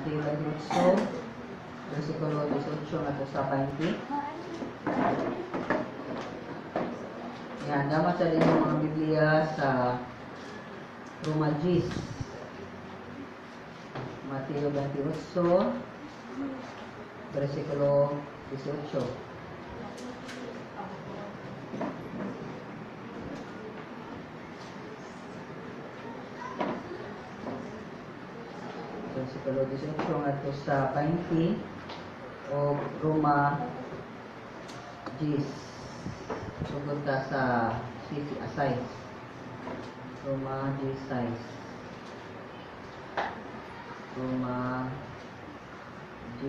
Mateo 28, versikulo 18 ngadto sa 20. Yan, dapat sa inyong mga Biblia sa Roma 10. Mateo 28, versikulo 18. Versikulo 18 ngadto sa 20 o Roma 10. Sugod ta sa City Asay. Roma 10. Roma 10.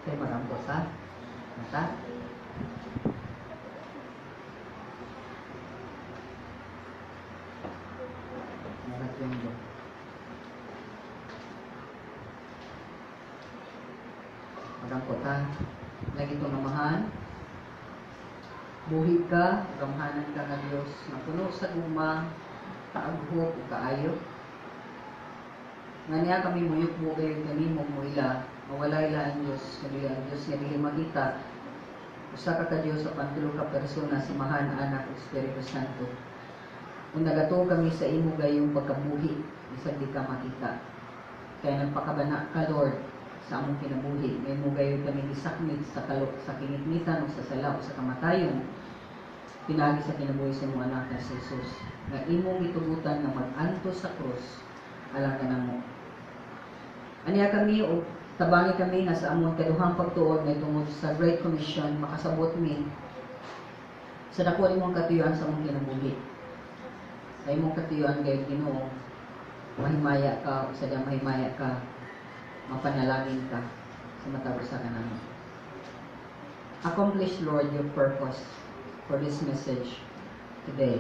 Okay, marampo sa mata. Meron yung do. Marampo ta. Lagi itong amahan. Buhi ka, gamhanan ka nga Dios, nga puno sa gugma, kaaghok ug kaayo. Nga niya kami muyukbo gayud kanimo moila, mawalay laing Dios, kundi ang Dios nga dili makita. Usa ka ka Dios apan tulo ka persona, si Amahan, Anak ug Espiritu Santo. Kung nagatuo kami sa imo gayong pagkabuhi, bisag di ka makita. Kaya nagpakabana ka, Lord, sa among kinabuhi. May mo gayud kami gisakmit sa kalok, sa kingitmitan o sa sala o sa kamatayon. Pinaagi sa kinabuhi sa imong anak na si Jesus, nga imong gitugutan nga mag-antos sa krus alang kanamo. Aniya kami og tabangi kami nga sa among kaduhang pagtuod nga tungod sa Great Commission makasabot mi sa dako nimong katuyuan sa among kinabuhi. Sa imong katuyuan gayud Ginoo, mahimaya ka, sa diyang mahimaya ka, mapanalangin ka sa matag usa kanamo. Accomplish, Lord, your purpose for this message today.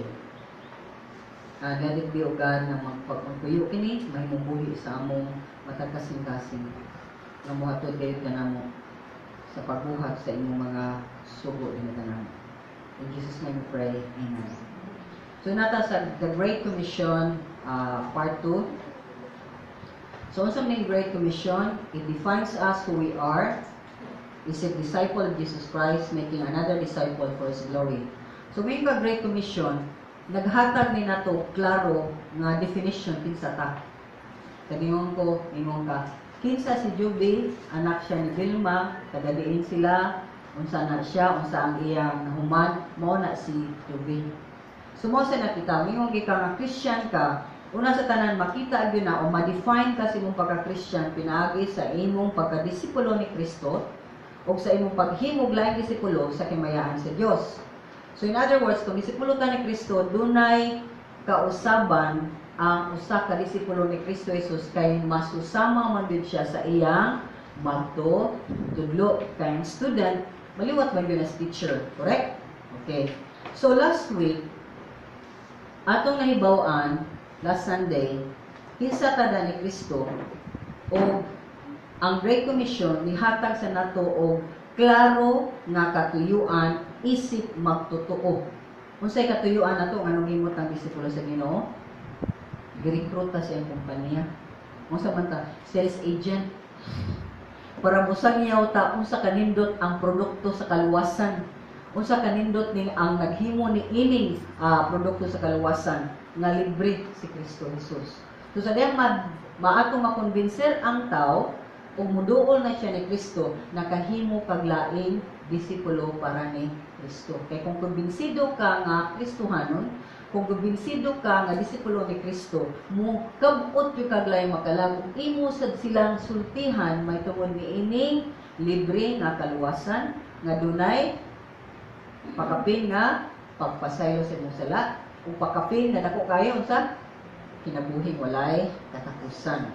Let it be, O God, na magpagpuyo kini, mahimong buhi sa among matag kasing-kasing nga mohatod gayud kanamo sa pagbuhat sa imong mga sugo dinhi kanamo. In Jesus' name we pray. Amen. So nata sa The Great Commission, Part 2. So unsa man Great Commission? It defines us who we are. Is a disciple of Jesus Christ, making another disciple for His glory. So may ka Great Commission, naghatag ni nato klaro nga definition kinsa ta. Kaningon ko, ingon ka, kinsa si Juby, anak siya ni Vilma, taga diin sila, unsa na siya, unsa ang iyang nahuman, mao na si Juby. So mao sa nakita, mingon ka nga Christian ka, una sa tanan makita gyud na o ma-define ka sa imong pagka-Christian pinaagi sa imong pagkadisipulo ni Kristo o sa imong paghimog laing disipulo sa kimayaan sa Dios. So in other words, kung disipulo ta ni Kristo, dunay kausaban ang usa ka disipulo ni Kristo Jesus kay masusama man gyud siya sa iyang magtutudlo. Kay ang student maliwat man gyud as teacher, correct? Okay. So last week atong nahibaw-an last Sunday, kinsa tada ni Kristo o ang Great Commission nihatag sa nato og klaro nga katuyuan isip magtotoo. Unsay katuyuan nato nganong himot ang disipulo sa Ginoo? Girekruta sa iyang kompanya. Unsa man ta? Sales agent. Para mosangyaw ta unsa kanindot ang produkto sa kaluwasan. Unsa kanindot ning ang naghimo ni ining produkto sa kaluwasan nga libre si Kristo Jesus. So sa diyang maatong makonbinser ang tao ug muduol na siya ni Kristo, nakahimo kag laing disipulo para ni Kristo. Kay kung kumbinsido ka nga Kristohanon, kung kumbinsido ka nga disipulo ni Kristo, mo kabot gyud kag laing makalag, imo sad silang sultihan may tungod niining libre nga kaluwasan nga dunay pakapin nga pagpasaylo sa imong sala ug pakapin nga dako kayo unsa kinabuhing walay katapusan.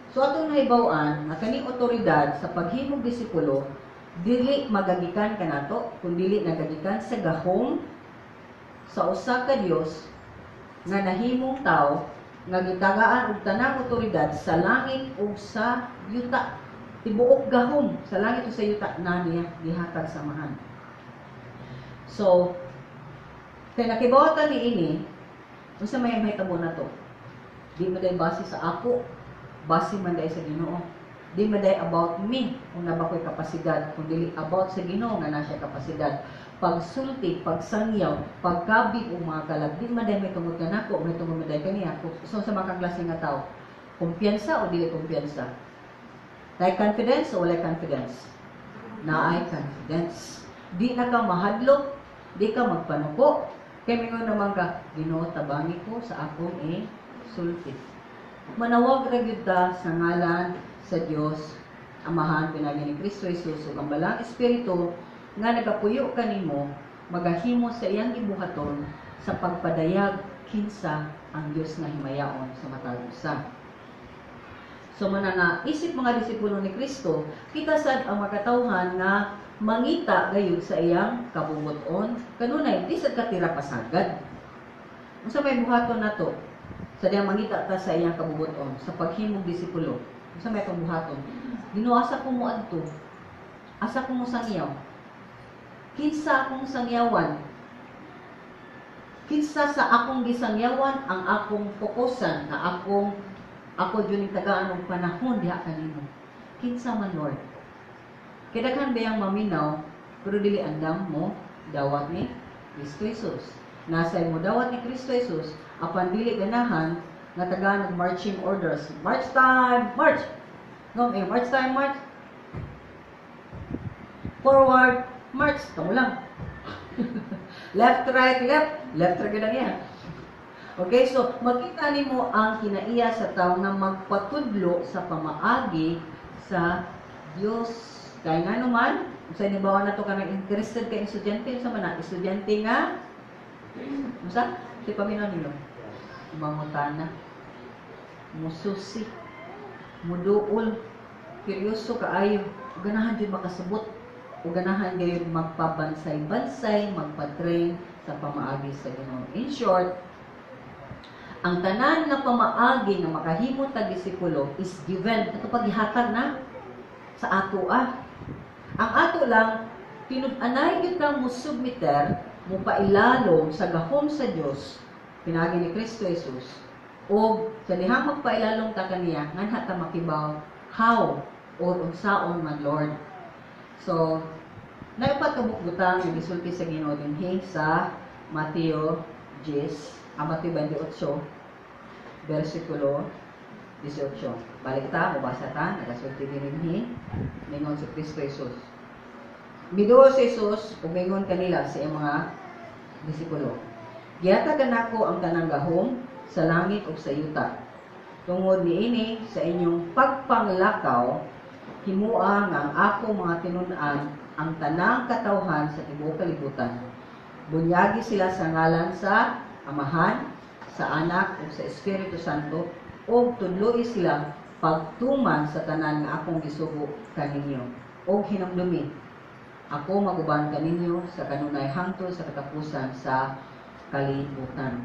So atong nahibaw-an nga kaning otoridad sa paghimog disipulo dili magagikan kanato kun dili nagagikan sa gahom sa usa ka Dios nga nahimong tawo nga gitagaan og tanang otoridad sa langit ug sa yuta. Tibuok gahom sa langit ug sa yuta na niya gihatag sa amahan. So, kay nakibaw ta niini, unsa may mahitabo na to? Di man day base sa ako, base man day sa Ginoo. Di man day about me kung naa ba ko'y kapasidad, kung dili about sa Ginoo nga naa siya kapasidad. Pagsulti, pagsangyaw, pagkabig og mga kalag, di man day may tungod kanako, may tungod man day kaniya. So sa mga klase nga tao, kumpiyansa o dili kumpiyansa? Naay confidence o walay confidence? Naay confidence. Di na ka mahadlok, di ka magpanuko. Kay mingon naman ka, "Ginoo, tabangi ko sa akong sulti." Manawag ra gyud ta sa ngalan sa Dios Amahan pinagi ni Kristo Jesus ug ang Balaang Espiritu nga nagapuyo kanimo, magahimo sa iyang gibuhaton sa pagpadayag kinsa ang Dios nga himayaon sa matag usa. So mao na nga isip mga disipulo ni Kristo, kita sad ang makatawhan nga mangita gayud sa iyang kabubut-on, kanunay di sad katira pasagad. Unsa may buhaton nato sa diyang mangita ta sa iyang kabubut-on sa paghimog disipulo? Unsa may atong buhaton? "Ginoo, asa ko moadto? Asa ko mosangyaw? Kinsa akong sangyawan? Kinsa sa akong gisangyawan ang akong fokusan na akong ako jud ning tagaan og panahon diha kanimo? Kinsa man, Lord?" Kay daghan bayang maminaw pero dili andam mo dawat ni Kristo Jesus. Nasa mo dawat ni Kristo Jesus apan dili ganahan nga tagaan og marching orders. "March time, march." No, eh, "March time, march. Forward, march." Kamo lang. "Left, right, left." Left, right lang yan. Okay, so makita nimo ang kinaiya sa tao nga magpatudlo sa pamaagi sa Dios. Kay nga naman, sa inibawa na to kanang interested kay estudyante, sa man na estudyante nga unsa? Si paminaw nilo. Mangutana. Mususi. Muduol. Curyoso kaayo. Ganahan jud makasabot. O ganahan gayud magpabansay-bansay, magpa-train sa pamaagi sa Ginoo. In short, ang tanan nga pamaagi nga makahimo tag disipulo is given. Ito paghihatag na sa ato ah. Ang ato lang tinud-anay gyud kang musubmiter, mopailalom sa gahom sa Dios pinaagi ni Kristo Jesus, og sa dihang magpailalom ta kaniya, nganha ta makibaw how or unsaon man, Lord. So, naay upat ka butang nga gisulti sa Ginoo dinhi sa Mateo 10, ang Mateo 28, versikulo 18. Balik ta, mubasa ta, nagasulti dinhi, mingon si Kristo Jesus. Miduol si Jesus, ug mingon kanila sa iyang mga disipulo, "Gihatagan nako ang tanang gahom sa langit ug sa yuta. Tungod niini, sa inyong pagpanglakaw, himua nga ang ako mga tinun-an ang tanang katawhan sa tibuok kalibutan. Bunyagi sila sa ngalan sa Amahan, sa Anak ug sa Espiritu Santo, ug tudloi sila pagtuman sa tanan nga akong gisugo kaninyo. Og hinumdumi, ako maguban kaninyo sa kanunay hangtod sa katapusan sa kalibutan."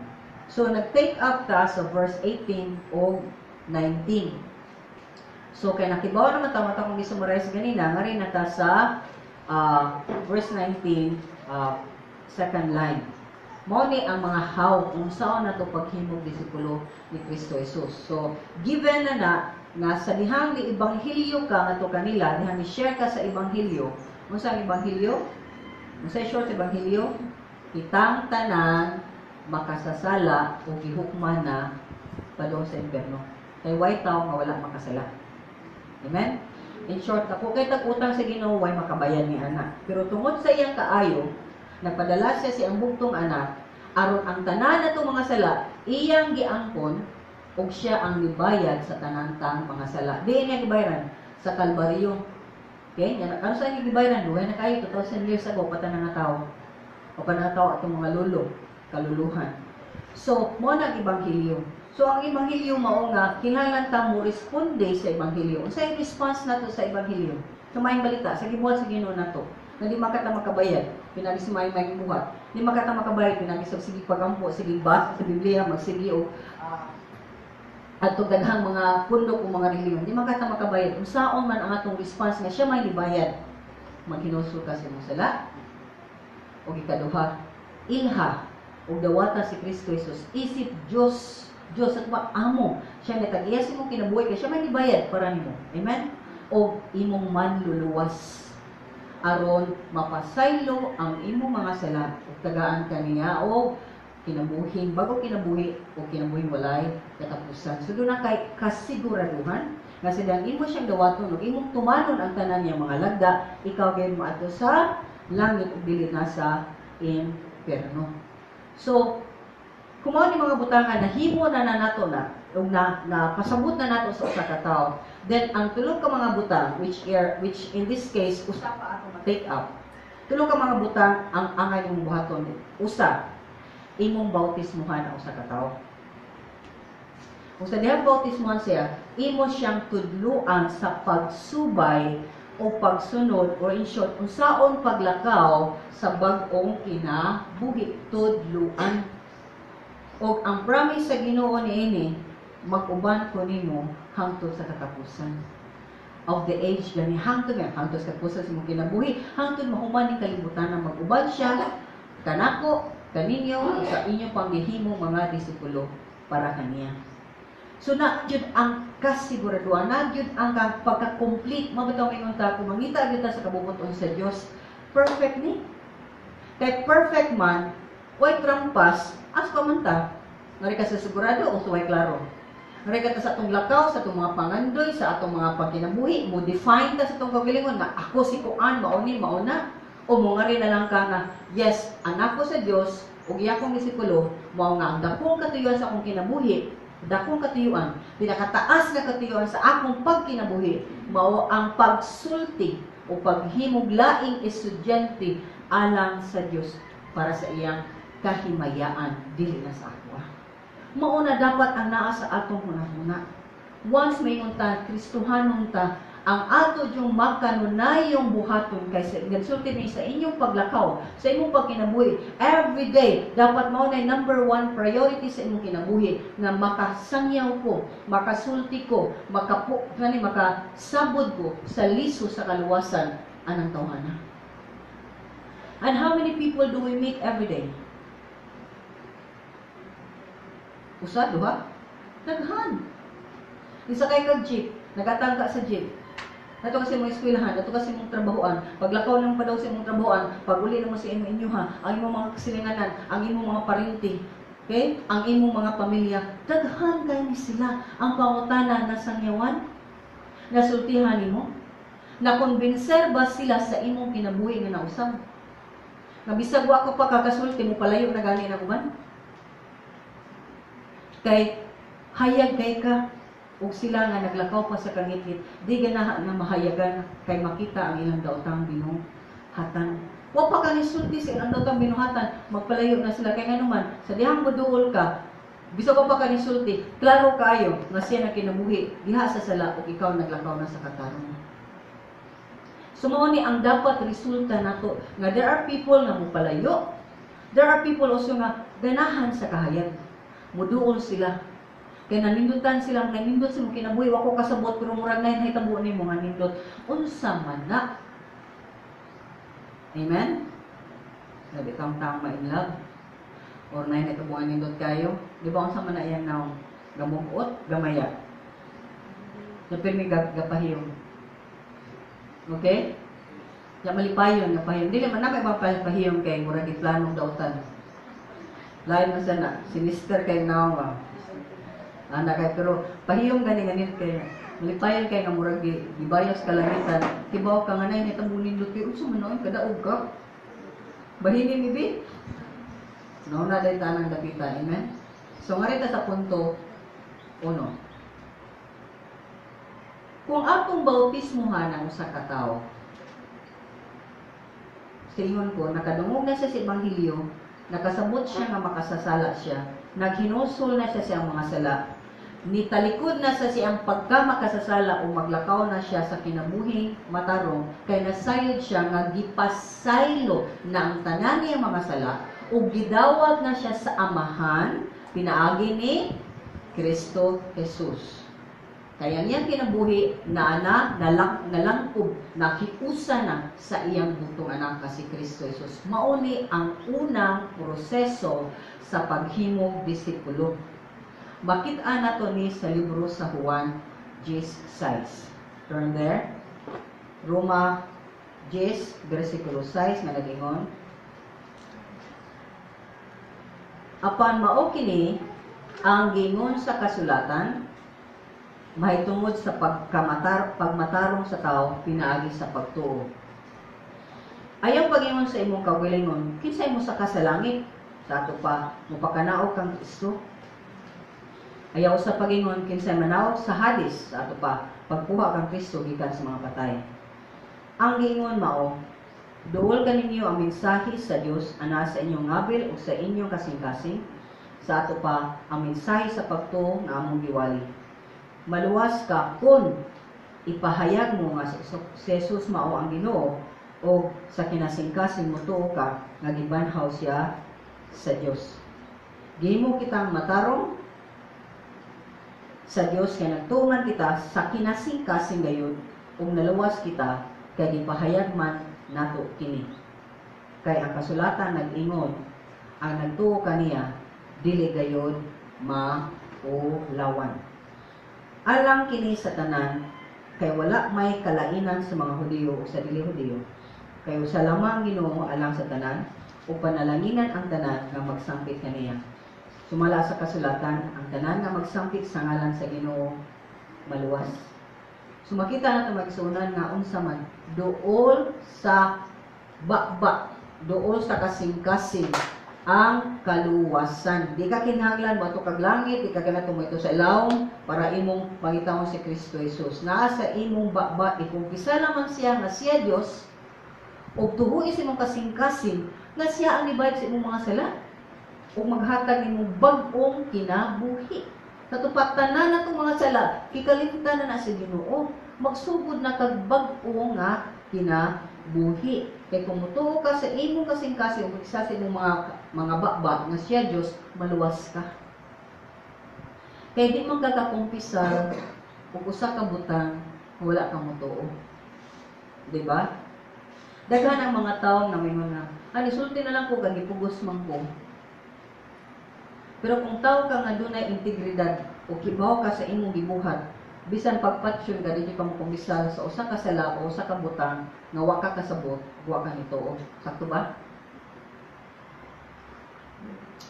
So nag-take up ta sa verse 18 o 19. So kay nakibaw naman ta mao akong gi-summarize ganina, ngari na ta sa verse 19, second line. Mao ni ang mga how kung saan na to paghimog disipulo ni Kristo Jesus. So, given na na nga sa dihang ni ebanghelyo ka ngadto kanila, dihang ni share ka sa ebanghelyo. Unsa ang ebanghelyo? Unsa short ebanghelyo? Kitang tanan makasasala o gihukman na padung sa impyerno. Kay way tao nga wala makasala. Amen? In short, ako kay tag-utang sa Ginoo, way makabayad ni ana. Pero tungod sa iyang kaayo, nagpadala siya sa iyang bugtong anak aron ang tanan natong mga sala iyang giangkon ug siya ang mibayad sa tanan tang mga sala. Di niya gibayaran sa Kalbaryo. Okay? Yan, ano sa niya gibayaran? Duhay na kayo 2,000 years ago pa tanan nga tao. O pa na tao atong mga lulo, kaluluhan. So, mao na ang ebanghelyo. So, ang ebanghelyo mao nga kinahanglan ta mo responde sa ebanghelyo. Unsay response nato sa ebanghelyo? Sa maayong balita, sa gibuhat sa Ginoo nato, nga di makata makabayad, pinagi sa maayong may buhat. Di makata makabayad, pinagi sa sige pagampo, sige basa sa Biblia, magsige og atong daghang mga pundok o mga relihiyon. Di makata makabayad. Unsaon man ang atong response nga siya may nibayad? Maghinulsol ka sa imong sala. Ug ikaduha, ilha ug dawata si Kristo Jesus isip Dios, Dios at amo. Siya nagtag-iya sa imong kinabuhi kay siya may nibayad para nimo. Amen? O imong manluluwas aron mapasaylo ang imong mga sala ug tagaan kaniya og kinabuhing bago kinabuhi o kinabuhing walay katapusan. So duna kay kasiguraduhan nga sa dihang imo siyang dawaton ug imong tumanon ang tanan niyang mga lagda, ikaw gyud moadto sa langit ug dili na sa impierno. So, kung mao ni mga butangan nahimo na na nato na ug na napasabot na nato sa usa ka tawo, then ang tulo ka mga butang, which in this case usa pa ato ma-take up. Tulo ka mga butang ang angay imong buhaton. Usa, imong bautismuhan ang usa ka tawo. Kung sa dihang bautismuhan siya, imo siyang tudluan sa pagsubay o pagsunod or, in short, unsaon paglakaw sa bag-ong kinabuhi, tudluan. Og ang promise sa Ginoo niini, "Mag-uban ko nimo hangtod sa katapusan of the age." Gani hangtod nga hangtod sa katapusan sa imong kinabuhi, hangtod mahuman ning kalibutan na mag-uban siya kanako, kaninyo, sa inyo panggihimo mga disipulo para kaniya. So na jud ang kasiguraduhan, na jud ang pagka-complete. Mao bitaw ingon ta, kung mangita gyud ta sa kabubut-on sa Dios, perfect ni. Kay perfect man, way trampas, as pa man ta. Ngari ka sa sigurado o suway klaro. Ngari ka ta sa atong lakaw, sa atong mga pangandoy, sa atong mga pagkinabuhi, mo define ta sa atong kaugalingon nga ako si kuan, mauni, mauna. O mo ngari na lang ka nga, yes, anak ko sa Dios, ug iya akong disipulo, mao nga ang dakong katuyuan sa akong kinabuhi, dakong katuyuan, pinakataas nga katuyuan sa akong pagkinabuhi, mao ang pagsulti o paghimog laing estudyante alang sa Dios para sa iyang kahimayaan, dili na sa ako. Mao na dapat ang naa sa atong hunahuna. Once maingon ta, Kristohanon ta, ang ato yung makanunayong buhaton kay sa nagsulti ni sa inyong paglakaw, sa imong pagkinabuhi, every day, dapat mao na number one priority sa imong kinabuhi nga makasangyaw ko, makasulti ko, makapu, gani makasabod ko sa liso sa kaluwasan anang tawhana. And how many people do we meet every day? Usa, duha? Daghan. Isakay kag jeep, nagatangka sa jeep. Nato kasi mong eskwelahan, nato kasi mong trabahoan, paglakaw nang pa daw sa imong trabahoan, pag uli namo sa imong inyoha, ang imong mga kasilinganan, ang imong mga parinti, okay? Ang imong mga pamilya, daghan kay ni sila. Ang pangutana, nasangyawan, nasultihan nimo, nakonbinser ba sila sa imong kinabuhi nga nausab? Nga bisag wa ko pa kakasulti, mo palayo na gani na uban? Kay hayag kay ka, ug sila nga naglakaw pa sa kangitngit, di ganahan nga mahayagan kay makita ang ilang daotang binuhatan. Wa pa ka nisulti sa ilang daotang binuhatan, magpalayo na sila kay nganuman sa dihang moduol ka, bisag wa pa ka nisulti, klaro kaayo nga siya na kinabuhi diha sa sala ug ikaw naglakaw na sa katarong. So mao ni ang dapat resulta nato nga there are people nga mopalayo, there are people also nga ganahan sa kahayag. Muduol sila. Kay nanindutan sila, nanindot sa imong kinabuhi, wa ko kasabot pero murag nay nahitabo nimo nga nindot. Unsa man na? Amen? Grabe kang tama in love. Or nay nahitabo nga nindot kayo. Di ba unsa man na iyang naong? Gamuot, gamaya. Napirmi gapahiyom. Okay? Ya malipayon nga pahiyom. Dili man na may pahiyom kay murag giplanong dautan. Lain man sana, sinister kay naong ba. Ana kay pero pahiyom gani nga kay malipayon kay nga murag gibayos kalangitan. Tibaw ka nga nay nahitabo nindot kay unsa man noon kadaog ka. Bahini mi bi. No na day tanang dapita. Amen. So ngari ta sa punto uno. Kung atong bautismuhan ang usa ka tawo, sa ingon ko, nakadungog na siya sa ebanghelyo, nakasabot siya nga makasasala siya, naghinusol na siya sa iyang mga sala, nitalikod na sa siyang pagkamakasasala o maglakaw na siya sa kinabuhing matarong, kay nasayod siya nga gipasaylo na ang tanan niyang mga sala ug gidawat na siya sa Amahan pinaagi ni Kristo Jesus. Kay ang iyang kinabuhi na ana nalang nalangkob, nakiusa na sa iyang bugtong anak nga si Kristo Jesus. Mao ni ang unang proseso sa paghimog disipulo. Makita nato ni sa libro sa Juan 10:6. Turn there. Roma 10, versikulo 6 nga nagingon: "Apan mao kini ang gingon sa kasulatan mahitungod sa pagmatarong sa tao pinaagi sa pagtuo. Ayaw pagingon sa imong kaugalingon, 'Kinsay mosaka sa langit?' Sa ato pa, mopakanaog kang Kristo. Ayaw sa pagingon, 'Kinsay manaog sa Hades?' Sa ato pa, pagkuha kang Kristo gikan sa mga patay. Ang giingon mao, duol kaninyo ang mensahe sa Dios ana sa inyong ngabil o sa inyong kasing-kasing, sa ato pa ang mensahe sa pagtuo nga among giwali. Maluwas ka kung ipahayag mo nga si Jesus mao ang Ginoo o sa kinasingkasing motuo ka nga gibanhaw siya sa Dios. Gihimo kitang matarong sa Dios kay nagtuo man kita sa kinasingkasing gayud ug naluwas kita kay gipahayag man nato kini. Kay ang kasulatan nag-ingon, ang nagtuo kaniya dili gayud maulawan. Alang kini sa tanan, kay wala may kalainan sa mga Hudiyo o sa dili Hudiyo. Kay usa lamang Ginoo alang sa tanan, ug panalanginan ang tanan nga magsampit kaniya. Sumala sa kasulatan, ang tanan nga magsampit sa ngalan sa Ginoo maluwas." So makita nato, mga igsuonan, nga unsa man duol sa baba, duol sa kasing-kasing ang kaluwasan. Di ka kinahanglan moadto kag langit, di ka kinahanglan moadto sa ilawom para imong pangitaon si Kristo Jesus. Naa sa imong baba, ikumpisa lamang siya nga siya Dios ug tuohi sa imong kasing-kasing nga siya ang nibayad sa imong mga sala ug maghatag nimong bag-ong kinabuhi. Katupat tanan natong mga sala, kikalimtan na na sa Ginoo. Magsugod na kag bag-o nga kinabuhi. Kay kung mutuo ka sa imong kasing-kasing ug isa sa imong mga baba nga siya Dios, maluwas ka. Kay di man ka kakumpisal ug usa ka butang wala ka motuo. Di ba? Daghan ang mga tawo nga mingon nga, "Ani sulti na lang ko kay gipugos man ko." Pero kung tao ka nga dunay integridad o kibaw ka sa imong gibuhat, bisan pagpatsyon ka, di ka mokumpisal sa usa ka sala o usa ka butang nga wa ka kasabot, wa ka nituo. Sakto ba?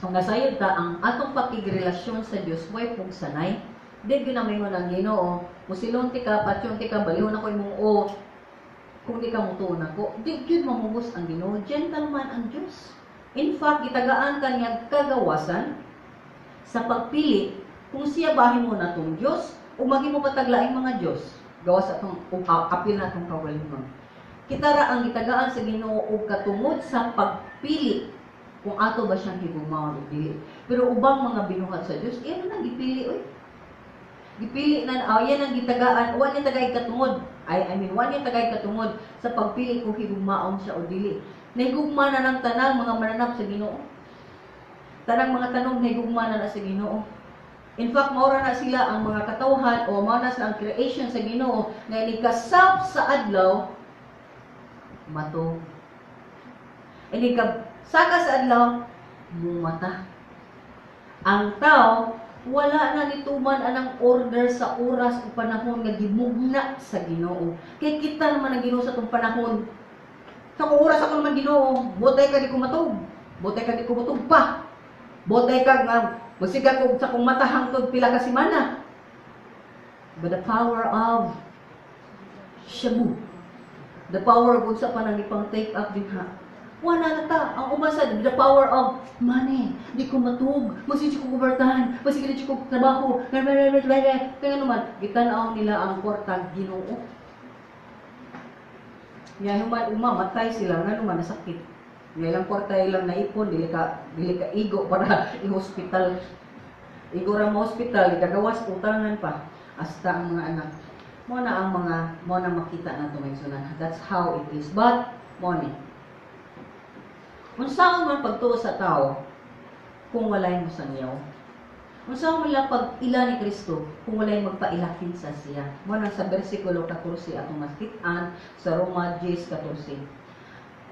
Kung nasayod ta, ang atong pakigrelasyon sa Dios way pugsanay. Di gyud na moingon ang Ginoo, "Musilon ka, patyon ka, balihon ako imong o kung di ka mutuo nako." Di gyud mamugos ang Ginoo, gentleman ang Dios. In fact, gitagaan ka niya kagawasan sa pagpili kung siya ba himo natong Dios o maghimo pa tag laing mga Dios gawas atong apil na atong kaugalingon. Kita ra ang gitagaan sa Ginoo og katungod sa pagpili kung ato ba siyang higugmaon o dili. Pero ubang mga binuhat sa Dios, iya na nang gipili oy. Gipili na, oh, yan ang gitagaan, wa niya tagay katungod. I mean, wa niya tagay katungod sa pagpili kung higugmaon siya o dili. Nahigugma na ng tanang mga mananap sa Ginoo. Tanang mga tanom, nahigugma na na sa Ginoo. In fact, maura na sila ang mga katawhan o mao na sila ang creation sa Ginoo nga inig kasap sa adlaw mato. Inig saka sa adlaw mumata. Ang tao wala na nituman anang order sa oras o panahon nga gimugna sa Ginoo. Kay kita naman ang Ginoo sa atong panahon. Sa kung oras ako naman Ginoo, botay ka di ko matug. Botay ka di ko matug pa. Botay ka nga musiga ko sa kong mata hangtod pila ka semana. But the power of shabu. The power of unsa pa nang ipang take up din ha. Wala na ta. Ang uban sa the power of money. Di ko matug. Masige ko kubertahan. Masige ko trabaho. Kaya naman, gitan-aw nila ang kwarta Ginoo. Nya human umamatay sila nga naman nasakit. Nga ilang kwarta ilang naipon, dili ka igo para i-hospital. Igo ra mo hospital, ikagawas utangan pa hasta ang mga anak. Mo na ang mga mo na makita nato, mga igsuonan. That's how it is. But money. Unsaon man pagtuo sa tao kung walay mo sangyaw? Unsa man lang pag-ila ni Kristo kung walay magpailakin sa siya? Mo nang sa bersikulo 14 atong makit-an sa Roma 10:14.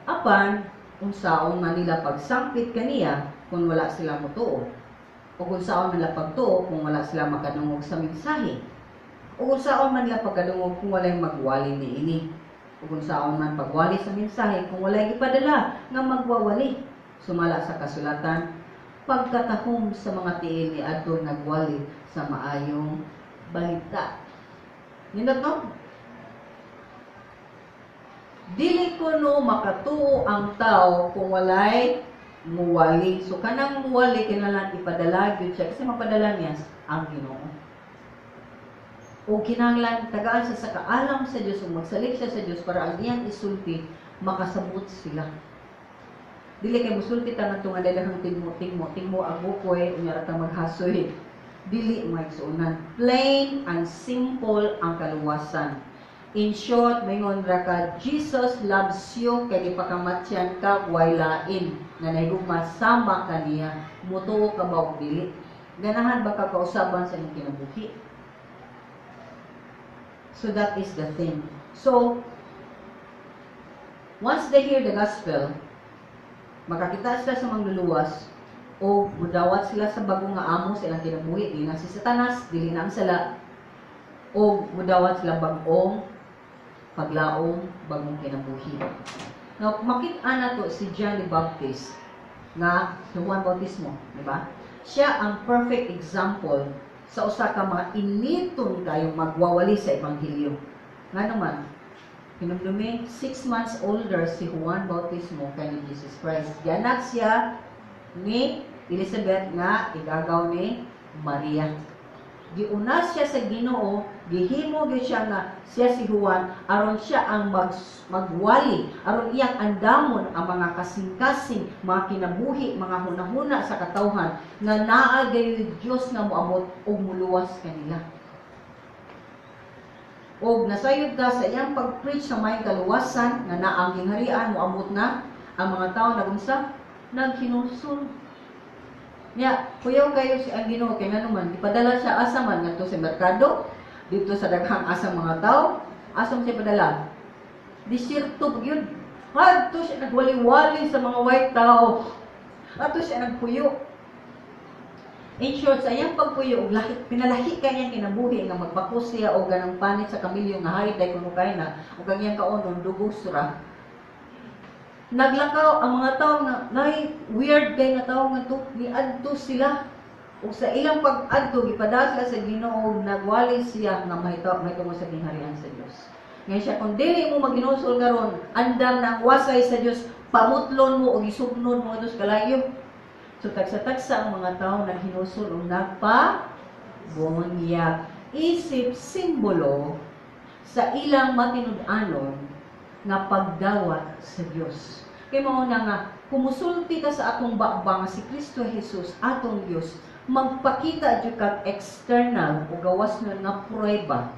Apan unsaon man nila pagsangpit kaniya kung wala sila motuo? O kung unsaon man nila pagtuo kung wala sila makadungog sa mensahe? O kung unsaon man nila pagkadungog kung walay magwali niini? O kung unsaon man pagwali sa mensahe kung walay gipadala nga magwawali? Sumala sa kasulatan, pagkatahom sa mga tiil ni adtong nagwali sa maayong balita. Nindot, no? Dili ko no makatuo ang tao kung walay muwali. So kanang muwali, kinahanglan ipadala gyud siya kasi mapadala niya ang Ginoo. O kinahanglan tagaan siya sa kaalam sa Dios ug magsalig siya sa Dios para ang iyang isulti makasabot sila. Dili kay musulti ta ngadto nga daghang tingmo tingmo tingmo ang bukoy, unya ra ta maghasoy. Dili, mga igsuonan. Plain and simple ang kaluwasan. In short, maingon ra ka, "Jesus loves you" kay gipakamatyan ka, way lain nga nahigugma sama kaniya. Mutuo ka ba og dili? Ganahan ba ka kausaban sa imong kinabuhi? So that is the thing. So, once they hear the gospel, makakita sila sa mangluluwas o mudawat sila sa bago nga amo sa ilang kinabuhi, dili na si Satanas, dili na ang sala, o mudawat sila bag-ong paglaom, bagong kinabuhi. Now, makita na to si John the Baptist nga si Juan Bautismo, di ba? Siya ang perfect example sa usa ka mga initon kayong magwawali sa ebanghelyo. Nga naman, hinumdumi, 6 months older si Juan Bautismo kay ni Jesus Christ. Gianak siya ni Elizabeth nga igagaw ni Maria. Giuna siya sa Ginoo, gihimo gyud siya nga siya si Juan aron siya ang magwali, aron iyang andamon ang mga kasing-kasing, mga kinabuhi, mga hunahuna sa katawhan nga naa gayoy Dios nga moabot ug muluwas kanila. Og nasayod ta sa iyang pag-preach sa may kaluwasan nga naa ang gingharian, moabot na ang mga tao, nagunsa, naghinulsol. Nya, kuyaw kayo si ang Ginoo kay ngano man gipadala siya, asa man ngadto sa merkado, dito sa daghang asang mga tao, asa man siya padala? Disyerto pag yun. Adto siya nagwali-wali sa mga white tao. Adto siya nagpuyo. In short, sa iyang pagpuyo, og lahi, pinalahi kay niyang kinabuhi nga magbakos siya og ganang panit sa kamilyo nga hayop dahil kuno kay na, ug ang iyang kaonon dugos ra. Naglakaw ang mga tao nga nay weird kay nga tao nga to, niadto sila. Ug sa ilang pag-adto, gipadala sila sa Ginoo, nagwali siya nga mahitungod sa gingharian sa Dios. Ngayon siya, kung dili mo maghinulsol karon, andam na ang wasay sa Dios, pamutlon mo o gisugnon mo ito sa kalayo. So tagsa-tagsa ang mga tao naghinulsol ug nagpa bunyag. Isip simbolo sa ilang matinud-anon nga pagdawat sa Dios. Kay mao na nga kumusulti ka sa atong baba nga si Kristo Jesus atong Dios, magpakita jud kag external o gawas nun nga prueba.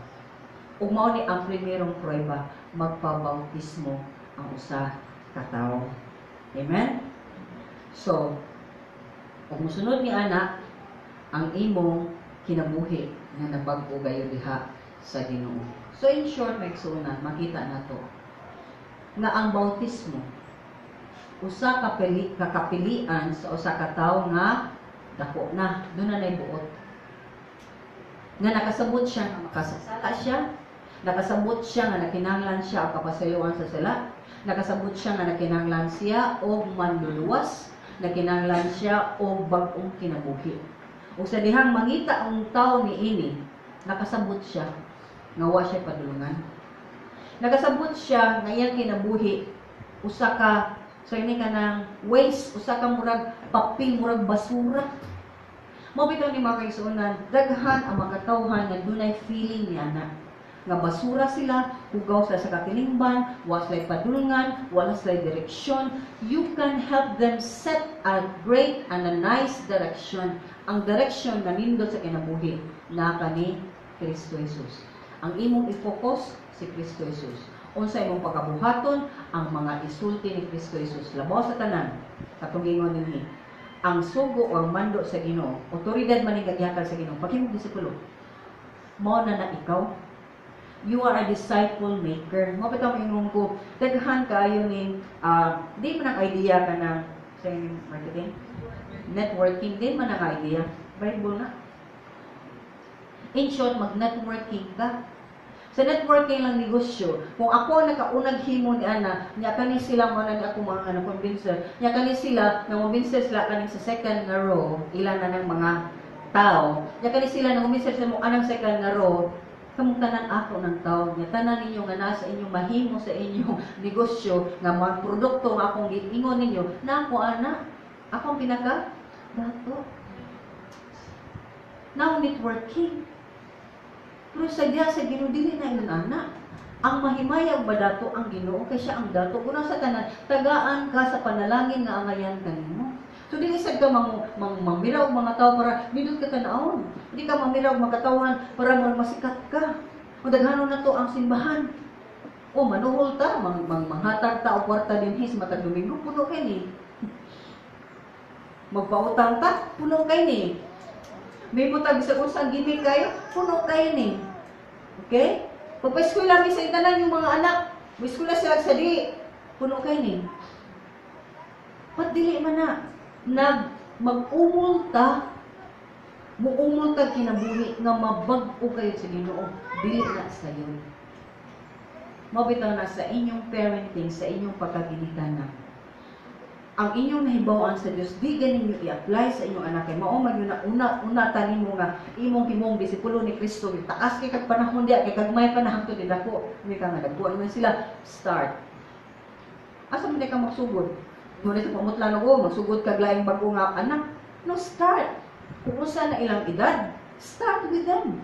Ug mao ni ang primerong prueba, magpabautismo ang usa ka tawo. Amen? So, ug mosunod ni ana ang imong kinabuhi nga nabag-o gayo diha sa Ginoo. So in short, mga igsuonan, makita nato nga ang bautismo usa ka kapilian sa usa ka tawo nga dako na, duna nay buot. Nga nakasabot siya nga makasasala siya, nakasabot siya nga nakinahanglan siya og kapasayloan sa sala, nakasabot siya nga nakinahanglan siya og manluluwas, nakinahanglan siya og bag-ong kinabuhi. Ug sa dihang mangita ang tawo niini, nakasabot siya nga wa siya padulungan. Nakasabot siya nga iyang kinabuhi usa ka so ini kanang waste, usa ka murag papel, murag basura. Mao bitaw ni, mga kaigsuonan, daghan ang mga katawhan nga dunay feeling niya na nga basura sila, hugaw sila sa katilingban, wa sila padulungan, wala sila direksyon. You can help them set a great and a nice direction. Ang direction na nindot sa kinabuhi na kani Kristo Jesus. Ang imong i-focus si Kristo Jesus. Unsa imong pagabuhaton ang mga isulti ni Kristo Jesus. Labaw sa tanan, katong ingon ninyo, Ang sugo o ang mando sa Ginoo, otoridad man ning gihatag sa Ginoo, paghimong disipulo. Mao na na ikaw. You are a disciple maker. Mao bitaw moingon ko, daghan kaayo ning di man ang idea ka ng sa inyong marketing, networking, di man ang idea. Bible na. In short, mag-networking ka. Sa networking lang negosyo, kung ako ang nakaunag himo ni ana, nya kani sila mo na ni ako mga na convincer, nya kani sila na convincer sila kaning sa second nga row, ilan na ng mga tao, nya kani sila na convincer sila mo anang second nga row, kamong tanan ako ng tao, nya tanan ninyo nga nasa inyong mahimo sa inyong negosyo, nga mga produkto nga akong giingon ninyo, na ako ana, ako ang pinaka dato. Now networking. Pero sa diya sa Ginoo, dili na ingon ana. Ang mahimayag ba dato ang Ginoo kay siya ang dato. Una sa tanan, tagaan ka sa panalangin nga angayan kanimo. So dili sad ka mang, mang mamira og mga tao para nindot ka tan-awon. Hindi ka mamira og mga katawhan para masikat ka. O daghanon na to ang simbahan. O manuhol ta, mang, mang manghatag ta og kwarta dinhi sa matag Domingo, puno kay ni. Magpautang ta, puno kay ni. May mutag sa unsang gimmick kayo, puno kayo ni. Okay? Pagpa-eskwela mi sa tanan yung mga anak, may eskwela sila sa di, puno kayo ni. Pat dili man na nag mag-umol ta, muumol ta kinabuhi nga mabag-o kayo sa Ginoo, dili na sayon. Mao bitaw na sa inyong parenting, sa inyong pagkaginikanan, ang inyong nahibaw-an sa Dios, di ganin ninyo i-apply sa inyong anak, kay mao man yun na una una tanin mo nga imong himong disipulo ni Kristo. Taas kay kag panahon diya, kay kagmay pa na hangtod di dako mi ka nga dagko man sila. Start, asa man ka magsugod? Ngunit sa pamutlan og magsugod kag laing bag-o nga anak, no? Start kung usa na ilang edad, start with them.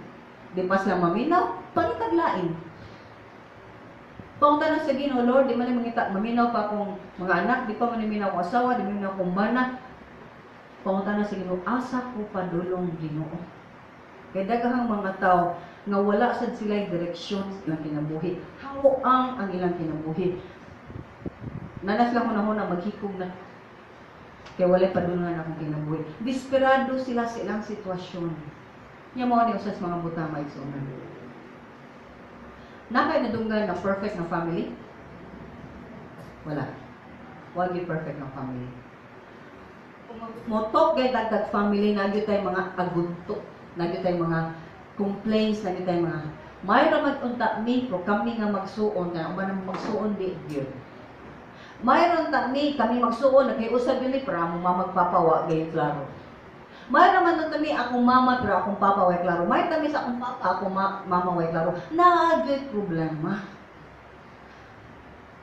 Di pa sila maminaw, pangitag lain. Pangutan sa Ginoo, "Lord, di man ni mangita, maminaw pa akong mga anak, di pa man maminaw akong asawa, di man maminaw akong mana." Pangutan sa Ginoo, "Asa ko padulong, Ginoo?" Kay daghang mga tao nga wala sad sila direksyon sa ilang kinabuhi. Hawoang ang ilang kinabuhi. Nanas lang hunahuna, maghikog na. Kay walay padulungan akong kinabuhi. Desperado sila sa ilang sitwasyon. Nya mao ni usas mga butang, maigsuonan. Naa kay nadunggan na perfect na family? Wala. Wag yung perfect na family. Mo-talk kay dagdag family, naa tay mga agunto, naa tay mga complaints, naa tay mga mayroon mag-unta mi, pero kami nga magsuon, kaya uban na magsuon di gyud. Mayroon ta mi, kami magsuon, nakiusab yun ni, pero among mama magpapawa, gayon klaro. Mayroon naman nun mi, akong mama, pero akong papa way klaro. Mayroon mi sa akong papa, akong mama way klaro. Naa gyud problema.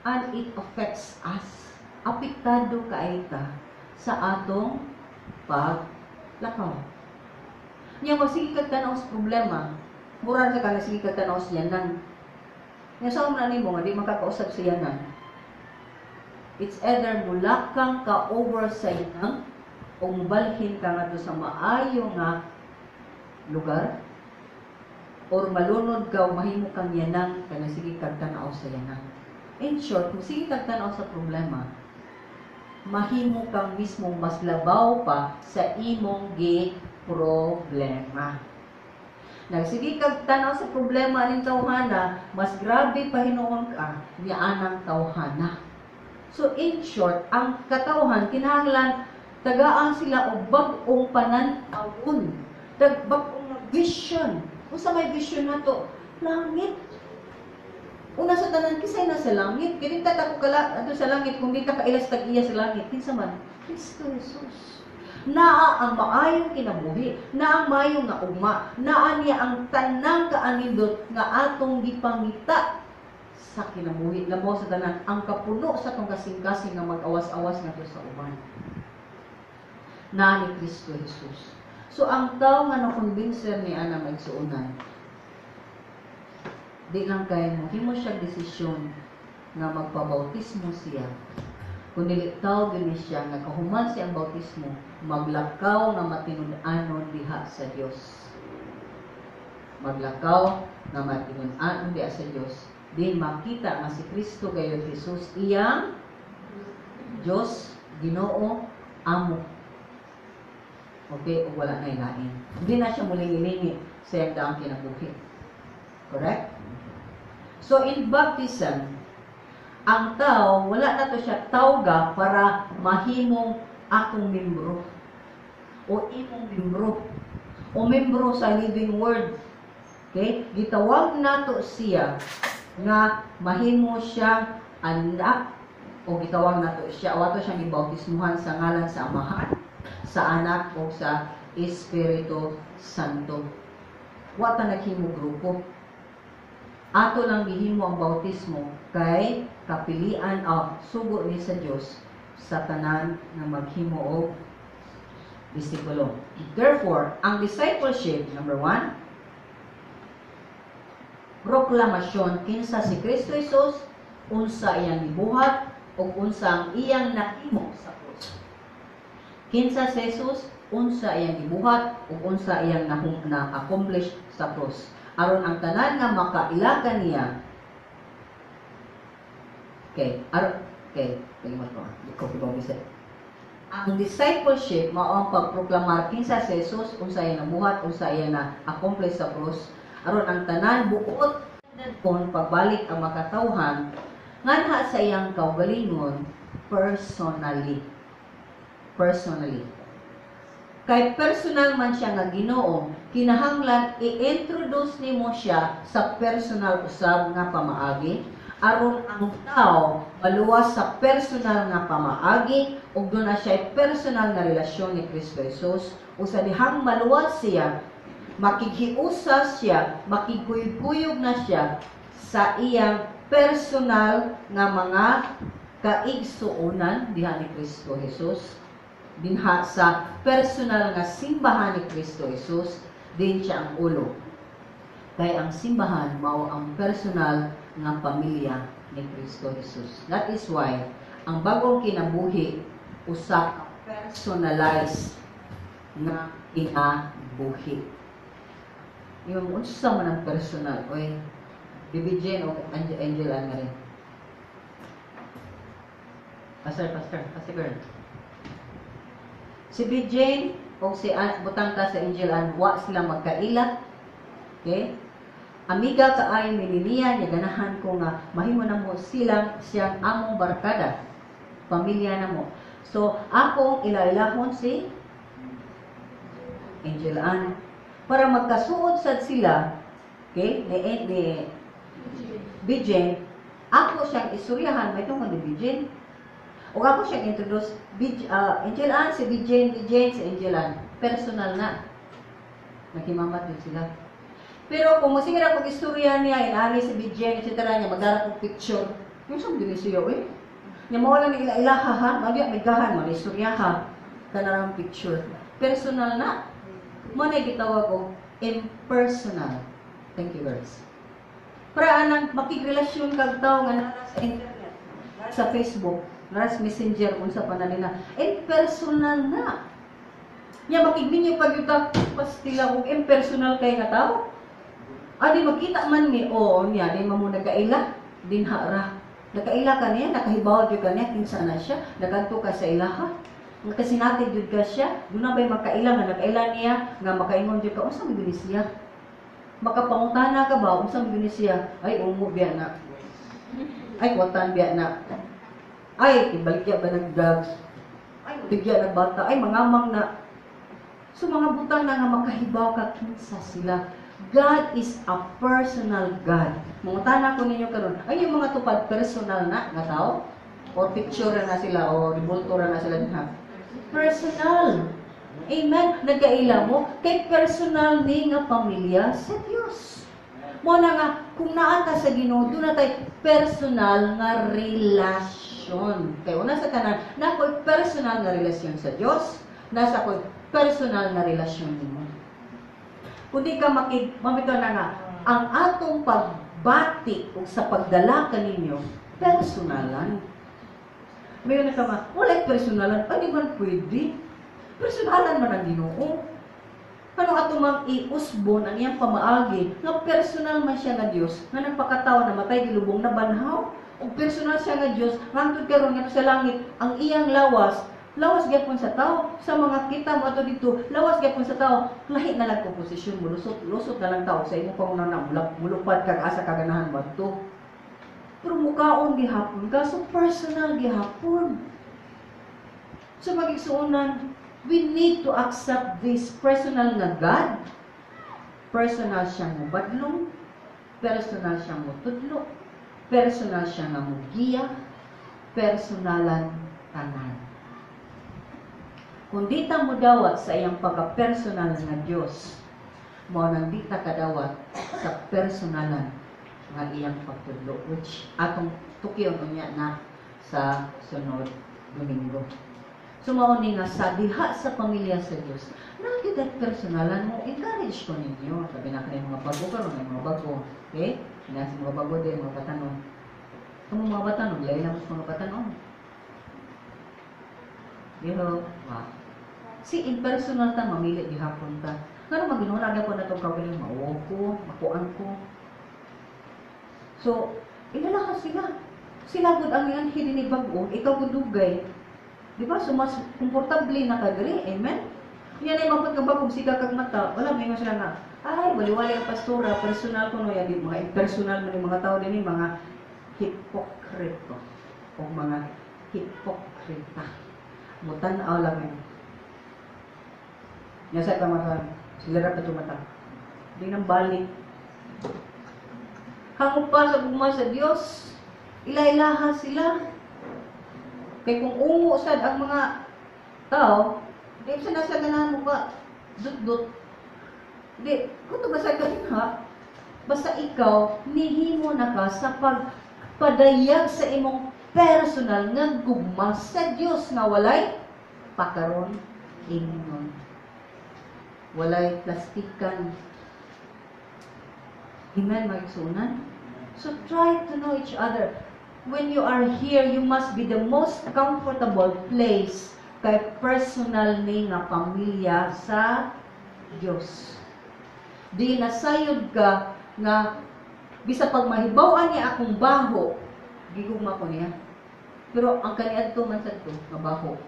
And it affects us. Apektado kay ta sa atong paglakaw. Nya magsige kag tan-aw sa problema, mura sa ka sige kag tan-aw sa yanan. Nya sa man nimo nga di makakausab sa yanan. It's either mulakang ka over sa yanang o mubalhin ka ngadto sa maayo nga lugar or malunod ka o mahimo kang yanang kana sige kag tan-aw sa yanang. In short, kung sige kag tan-aw sa problema, mahimo kang mismo mas labaw pa sa imong gi problema. Nagsige kag tan-aw sa problema ning tawhana, mas grabe pa hinuon ka ni anang tawhana. So in short, ang katawhan kinahanglan tagaan sila og bag-ong panan-awon, tag bag-ong vision. Unsa may vision nato? Langit. Una sa tanan, kisay na sa langit. Kini ta ko kala adto sa langit kung di ka kailas tag iya sa langit. Kinsa man? Kristo Jesus. Naa ang maayong kinabuhi, naa ang maayong nga ugma, naa niya ang tanang kaanindot nga atong gipangita sa kinabuhi. Labaw sa tanan, ang kapuno sa atong kasing-kasing nga mag-awas-awas ngadto sa uban. Naa ni Kristo Jesus. So ang tao nga na-convincer ni ana, maigsuonan, di lang kay mo himo siya desisyon nga magpabautismo siya, kundi tao gini siya nga kahuman siya ang bautismo, maglakaw nga matinud-anon diha sa Dios. Maglakaw nga matinud-anon diha sa Dios. Din makita nga si Kristo gayud Jesus iyang Dios, Ginoo, Amo. Okay, ug wala na lain. Hindi na siya mulingi-lingi sa iyang daang kinabuhi. Correct? So in baptism, ang tao, wala na to siya tawga para mahimong akong membro o imong membro o membro sa Living Word. Okay? Gitawag nato siya nga mahimo siya anak o gitawag nato siya o ato siyang gibautismuhan sa ngalan sa Amahan, sa Anak o sa Espiritu Santo. Wa ta naghimo grupo. Ato lang gihimo ang bautismo kay kapilian o sugo ni sa Dios sa tanan nga maghimo og disipulo. Therefore, ang discipleship, number one, proklamasyon kinsa si Kristo Jesus, unsa iyang gibuhat ug unsa ang iyang nahimo sa krus. Kinsa si Jesus, unsa iyang gibuhat ug unsa iyang na-accomplish sa krus. Aron ang tanan nga makaila niya. Okay, aron okay, kalimot ko. Di ko bisay. Ang discipleship mao ang pagproklamar kinsa si Jesus, unsa iyang nabuhat, unsa iyang na-accomplish sa krus. Aron ang tanan buot kon pagbalik ang makatawhan nganha sa iyang kaugalingon personally. Personally. Kay personal man siya nga Ginoo, kinahanglan i-introduce nimo siya sa personal usab nga pamaagi aron ang tao maluwas sa personal nga pamaagi ug duna siya personal nga relasyon ni Kristo Jesus. Ug sa dihang maluwas siya, makighiusa siya, makigkuyog-kuyog na siya sa iyang personal nga mga kaigsuonan diha ni Kristo Jesus, dinha sa personal nga simbahan ni Kristo Jesus, din siya ang ulo. Kay ang simbahan mao ang personal nga pamilya ni Kristo Jesus. That is why ang bagong kinabuhi usa ka personalized nga kinabuhi. Yung unsa man ang personal, oy, Bibi Jane o Angel, Angel Ann nga rin. Pastor, Pastor, Pastor Girl. Si Bibi Jane o si butang ta sa Angel Ann, wa sila magkaila. Okay? Amiga kaayo mi niya, niya ganahan ko nga mahimo na mo silang siyang among barkada. Pamilya na mo. So, akong ilailahon si Angel Ann para magkasuod sad sila, okay, ni BJ, ako siyang istoryahan may tungkol ni BJ. O ako siyang introduce, BJ, Angel Ann, si BJ, BJ, si Angel Ann. Personal na. Naghimamat din sila. Pero kung musige ra kog istorya niya, inaani si BJ, etc. niya, magdara kog picture. Yung sa dili siya, eh. Nya mao lang ni ila-ilaha ha, magya may gahan man istorya ha. Kanarang picture. Personal na. Mo na gitawag og impersonal. Thank you, girls. Para anang makigrelasyon kag tawo nga naa sa internet, naa sa Facebook, naa sa Messenger, unsa pa na nila. Impersonal na. Nya makigminyo pag yuta pastila og impersonal kay nga tawo. Adi magkita man mi, oo niya, di man mo nagaila, dinha ra. Nakaila ka niya, nakahibaw jud ka niya, kinsa na siya, nagadto ka sa ilaha. Nga kasinati jud ka siya, duna bay magkaila nga nakaila niya, nga makaingon jud ka, unsa man gyud ni siya? Makapangutana ka ba, unsa man gyud ni siya? Ay, ungo biya na. Ay, kwatan biya na. Ay, ibaligya ba ng drugs? Ay, tigya ng bata. Ay, mangamang na. So, mga butang na nga makahibaw ka, kinsa sila. God is a personal God. Mangutana ko ninyo karon, ay yung mga tupad personal na nga tao? Or picture na sila o ribulto na sila dinha. Personal. Amen. Nagaila mo kay personal ni nga pamilya sa Dios. Mo na nga kung naa ta sa Ginoo, duna tay personal nga relasyon. Kay una sa tanan, naa ko'y personal nga relasyon sa Dios, nasa ko'y personal nga relasyon nimo. Kung di ka makig, mamito na nga, ang atong pagbati o sa pagdala kaninyo, personalan. Mayon na ka nga, wala'y personalan, ay di man pwede. Personalan man ang Ginoo. Ano ato mang iusbon ang iyang pamaagi, nga personal man siya nga Dios, nga nagpakatawo na matay gilubong na banhaw, ug personal siya nga Dios, hangtod karon ngadto sa langit, ang iyang lawas, Lawas gyapon sa tao, sa mga kita mo ato dito, lawas gyapon sa tao, lahi na lang ko posisyon mo, lusot, lusot na lang tao sa imong panguna mulupad kag asa ka ganahan mo adto. Pero mukaon gihapon ka, so personal gihapon. So magigsuonan, we need to accept this personal nga God. Personal siyang mubadlong, personal siyang mutudlo, personal siya nga mugiya, personalan tanan. Kung di ta mo dawat sa iyang pagka-personal nga Dios, mao nang di ta kadawat sa personalan nga iyang pagtudlo, which atong tukion unya na sa sunod Domingo. So mao ni nga sa diha sa pamilya sa Dios, nakita personalan mo, encourage ko ninyo. Sabi na kayo mga bago karon, may mga bago. Okay? Nasa mga bago din, mga batanon. Kamo mga batanon, lain lang mga batanon. Pero, wow. Si impersonal ta, mamili gihapon ta. Ngano maginuna gyapon na itong kagaling, mauwaw ko, makuan ko. So, ilala sila. Sila gud ang yan ni bag-o, ikaw gud dugay. Di ba? So, mas komportable na ka diri. Amen? Yan ay mapot ka ba kung siga kag mata, wala may sila nga, ay, wali-wali ang pastora, personal ko no, yan, mga impersonal man yung mga tao din, mga hipokrito o mga hipokrita. Mutan-aw lang yun. Nya sa mata, sila ra pa mata. Di nang balik. Hangop pa sa gugma sa Dios. Ila-ilaha sila. Kay kung ungo sad ang mga tao, di sa nasa ganahan mo ka, dut-dut. Di, kung to basta ha, basta ikaw, nihimo na ka sa pagpadayag sa imong personal nga gugma sa Dios nga walay pakaron ingnon. Walay plastikan. Amen, mga igsuonan? So try to know each other. When you are here, you must be the most comfortable place kay personal ni nga pamilya sa Dios. Di nasayod ka nga bisa pag mahibaw-an niya akong baho, gigugma ko niya. Pero ang kaniadto man sad to nga baho.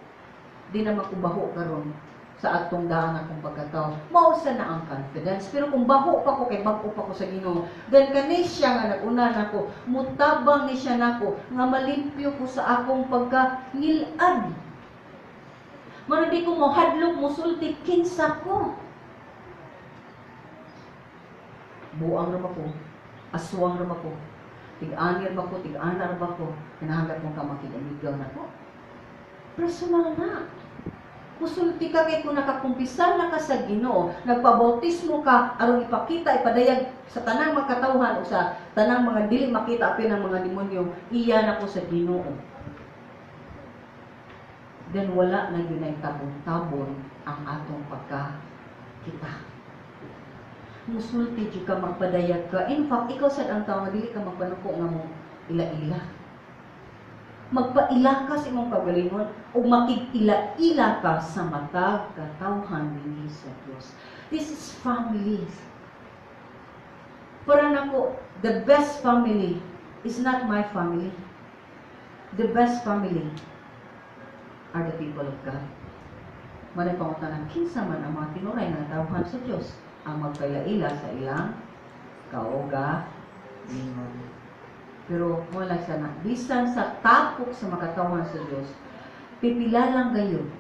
Di na makubaho karon sa atong daan akong pagkatao. Mao sa na ang confidence. Pero kung baho pa ko kay bag-o pa ko sa Ginoo, then kani siya nga nag-una nako, mutabang ni siya nako nga malimpyo ko sa akong pagka ngilad. Mano di ko mo hadlok musulti kinsa ko. Buang ra ba ko? Aswang ra ba ko? Tig-ani ra ba ko? Tig-ana ra ba ko? Kinahanglan kong ka makig-amigaw nako. Personal na. Musulti ka kay kung nakakumpisal na ka sa Ginoo, nagpabautismo ka aron ipakita, ipadayag sa tanang mga katawhan o sa tanang mga dili makita apil ng mga demonyo, iya na ko sa Ginoo. Then wala na yun ay tabon-tabon ang atong pagkakita. Musulti jud ka, magpadayag ka. In fact, ikaw sad ang tao nga dili ka magpanuko nga mo ila-ila. Magpaila ka sa imong kagalingon ug makig-ila-ila ka sa matag katawhan dinhi sa Dios. This is family. Para nako, the best family is not my family. The best family are the people of God. Manay pangutanan, kinsa man ang mga tinuray nga tawhan sa Dios ang magpaila-ila sa ilang kaugalingon. Pero wala sana, bisan sa tapok sa makatawhan sa Dios, pipila lang gayon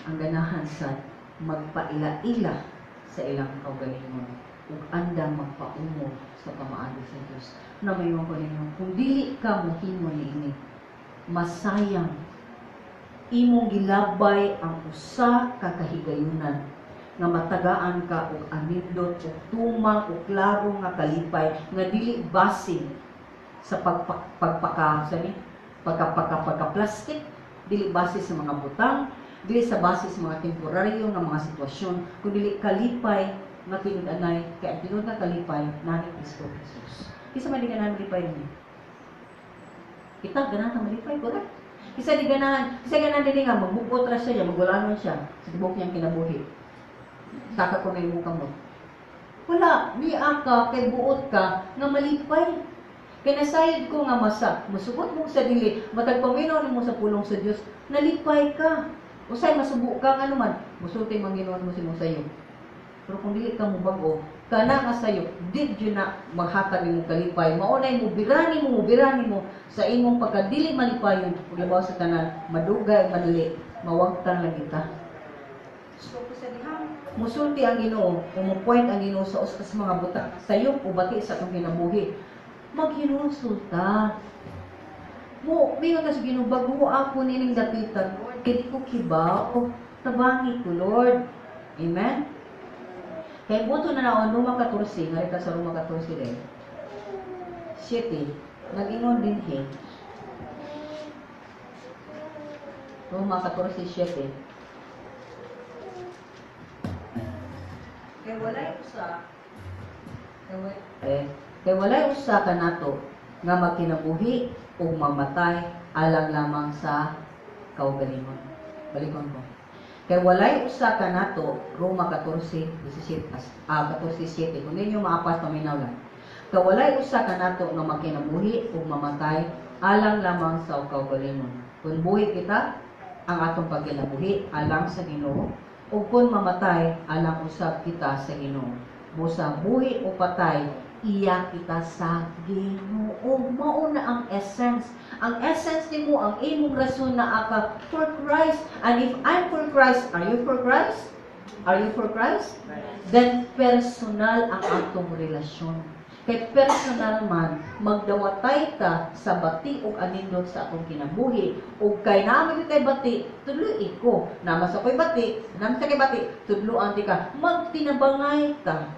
ang ganahan sa magpaila-ila sa ilang kaugalingon ug andam magpaumol sa pamaagi sa Dios. Na mayon ko ninyo, kung dili ka mohimo niini, masayang imong gilabay ang usa ka kahigayunan nga matagaan ka og anindot og tumang og klaro nga kalipay nga dili basin sa pagpaka sa ni pagkapaka pagka-plastic, dili base sa mga butang, dili sa base sa mga temporaryo nga mga sitwasyon, kun dili kalipay nga tinud-anay kay ang tinuod nga kalipay na ni Kristo Jesus. Kinsa man di ganahan malipay niya? Kita ganahan ta malipay, correct? Kinsa di ganahan, kinsa ganahan dinhi nga magbukot ra siya, magulanon siya sa tibuok niyang kinabuhi. Saka ko na imong kamot. Wala, niya ka kay buot ka nga malipay. Kay nasayod ko nga masa, musugot mo sa dili, matag paminaw nimo sa pulong sa Dios, nalipay ka. Usay masubo ka nga naman, musulti man Ginoo mo sa imong sayop. Pero kung dili ka mo bag-o, kana nga sayop, di jud na maghatag nimo kalipay. Mao nay mo birani mo sa imong pagkadili malipayon, ug labaw sa tanan, madugay madali, mawagtang lang kita. So sa dihang musulti ang Ginoo o mo-point ang Ginoo sa usa sa mga butang sayop o bati sa atong kinabuhi, maghinulsol ta. Mo, mingon ta sa Ginoo, "Bag-o ako nining dapitan, Lord. Kay di ko kibaw, tabangi ko, Lord." Amen? Kay buto na naon, Roma 14, nga sa Roma 14 din. 7, nag-ingon din he. Roma 14:7. Kay walay usa kanato nga magkinabuhi ug mamatay alang lamang sa kaugalingon. Balikon ko. Kay walay usa kanato, Roma 14:17, 14:7. Kung ninyo maapas, paminaw lang. Kay walay usa kanato nga magkinabuhi ug mamatay alang lamang sa kaugalingon. Kung buhi kita, ang atong pagkinabuhi alang sa Ginoo, ug kung mamatay alang usab kita sa Ginoo. Busa buhi o patay, iya kita sa Ginoo. Mao na ang essence. Ang essence nimo, ang imong rason na aka for Christ. And if I'm for Christ, are you for Christ? Are you for Christ? Then personal ang atong relasyon. Kay personal man, magdawatay ta sa bati ug anindot sa atong kinabuhi. Ug kay naa man kay bati, tudloy ko. Naa sa koy bati, naa sa kay bati, tudloan ti ka. Magtinabangay ta.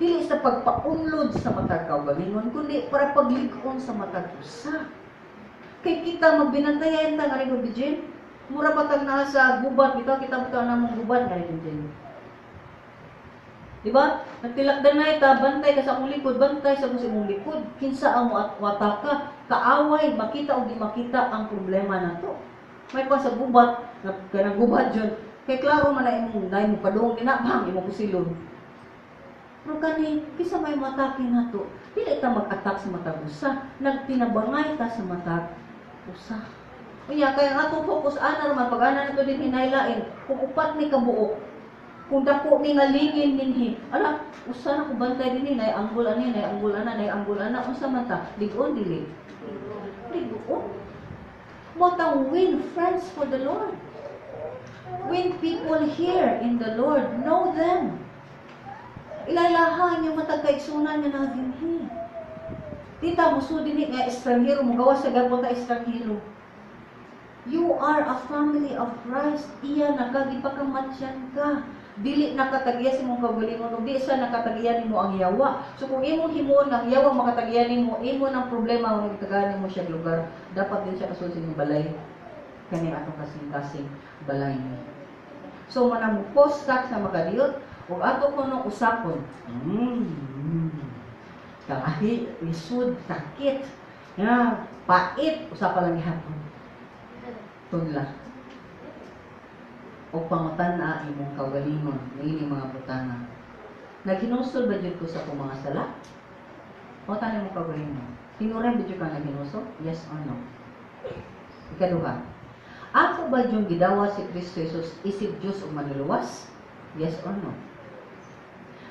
Dili sa pagpaunlod sa matag kaugalingon, kundi para paglig-on sa matag usa. Kay kita magbinantayan ta nga rin bijin. Mura pa tag naa sa gubat, bitaw kita bitaw namong gubat nga rin bijin. Diba? Nagtilakdan na ita, bantay ka sa akong likod, bantay sa akong imong likod. Kinsa ang wataka ka, kaaway, makita o di makita ang problema na to. May pa sa gubat, kanang gubat yun, kay klaro man na imong, na imong padung, dinabang, imong kusilon. Pero kani, kinsa may matake na to, dili ta mag-attack sa matag usa, nagtinabangay ta sa matag usa. Unya, kaya nga atong focus, ana naman, pag ana na to din hinaylain, kung upat ni kabuok, kung dako ni nga lingin dinhi, ala, usa na ko bantay dinhi, nay anggol ani, nay anggol ana, nay anggol ana, unsa man ta? Lig-on dili. Lig-on. Mo ta win friends for the Lord. Win people here in the Lord, know them. Ilalahan yung matag kaigsunan nga naa dinhi. Tita muso dinhi nga estranghero, mugawas sa gapon ta estranghero. You are a family of Christ. Iya nakagipakamatyan ka. Dili nakatagiya sa imong kaugalingon ug di sa nakatagiya nimo ang yawa. So kung imong himuon ang yawa makatagiya nimo, imo nang problema kung gitagaan nimo siya lugar, dapat din siya kasulod sa imong balay. Kani atong kasing-kasing balay ni. So manang post sa makadiyot ug ato kuno usapon. Kalahi, lisod, sakit, ya, pait, usa pa lang gihapon. Tunla. O pangutan-a imong kaugalingon niini mga butanga. Naghinusol ba jud ko sa akong mga sala? Pangutan imong kaugalingon. Tinuran ba jud ka naghinusol? Yes or no? Ikaduha. Ako ba jud gidawa si Kristo Jesus isip Dios ug manluluwas? Yes or no?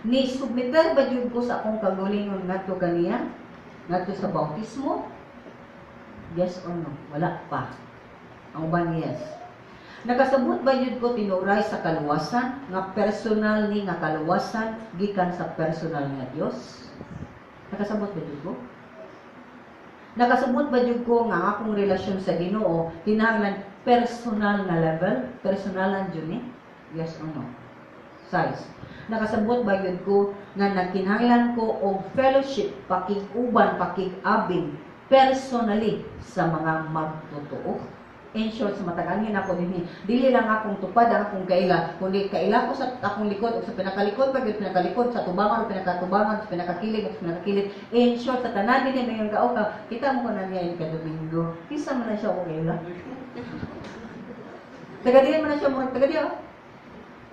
Ni submitter ba jud ko sa akong kaugalingon ngadto kaniya? Ngadto sa bautismo? Yes or no? Wala pa. Ang uban yes. Nakasabot ba yun ko tinuray sa kaluwasan nga personal ni nga kaluwasan gikan sa personal nga Dios? Nakasabot ba yun ko? Nakasabot ba yun ko nga akong relasyon sa Ginoo kinahanglan personal nga level, personalan jud ni? Yes or no? Size. Nakasabot ba yun ko nga nagkinahanglan ko og fellowship, pakig-uban, pakig-abing personally sa mga magtotoo? In short, sa matag-angin ako dinhi, dili lang akong tupad ang akong kaila, kundi kaila ko sa akong likod o sa pinakalikod, pag pinakalikod, sa tubangan o pinakatubangan, sa pinakakilig o sa pinakakilig. In short, sa tanan dinhi mayon ka, okay, kita mo ko na niya yung kadomingo. Kisa man na siya akong kaila. Taga diyan man na siya mo, taga diyan.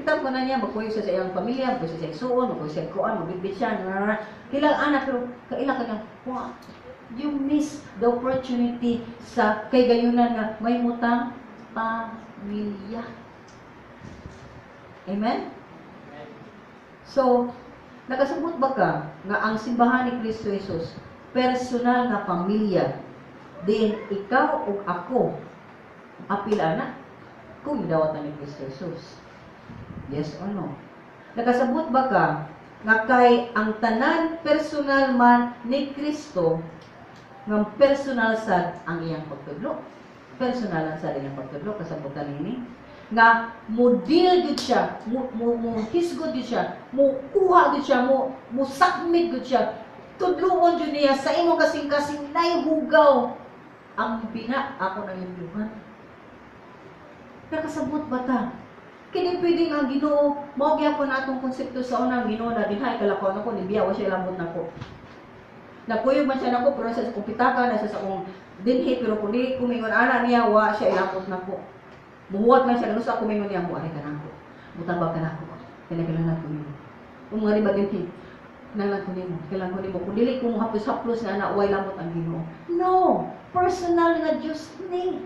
Kita mo na niya, magkuyo siya sa iyang pamilya, magkuyo siya sa iyang suon, magkuyo siya sa kuan, magbitbit siya, kilang anak, pero kaila ka niya, you miss the opportunity sa kay gayunan nga may mutang pamilya. Amen? So, nakasabot ba ka nga ang simbahan ni Kristo Jesus personal nga pamilya din ikaw ug ako apil ana kung gidawatan ni Kristo Jesus? Yes or no? Nakasabot ba ka nga kay ang tanan personal man ni Kristo, nga personal sad ang iyang pagtudlo? Personal sad iyang pagtudlo, kasabutan nini? Nga mo deal gud siya, mo mo, mo hisgot gud siya, mo kuha gud siya, mo mo sakmit gud siya. Tudluon jud niya sa imong kasing-kasing nay hugaw ang bina ako nang limpyuhan. Nakasabot ba ta? Kini pwede nga ang Ginoo, mao gyapon atong konsepto sa una, ang Ginoo na dinha kalakaw nako ni biya wa siya lamot nako. Nagkuyog man siya nako pero sa akong pitaka na sa akong dinhi, pero kung di kumingon ana niya wa siya ilapot nako. Muhuwat man siya sa kumingon niya mo ari ka nako. Mutabag ka nako. Kailangan ko nimo. Kung nga ba dinhi, kailangan ko nimo, kailangan ko nimo. Kung dili ko mohaplos-haplos na ana, way lamot ang Ginoo. No, personal nga Dios ni.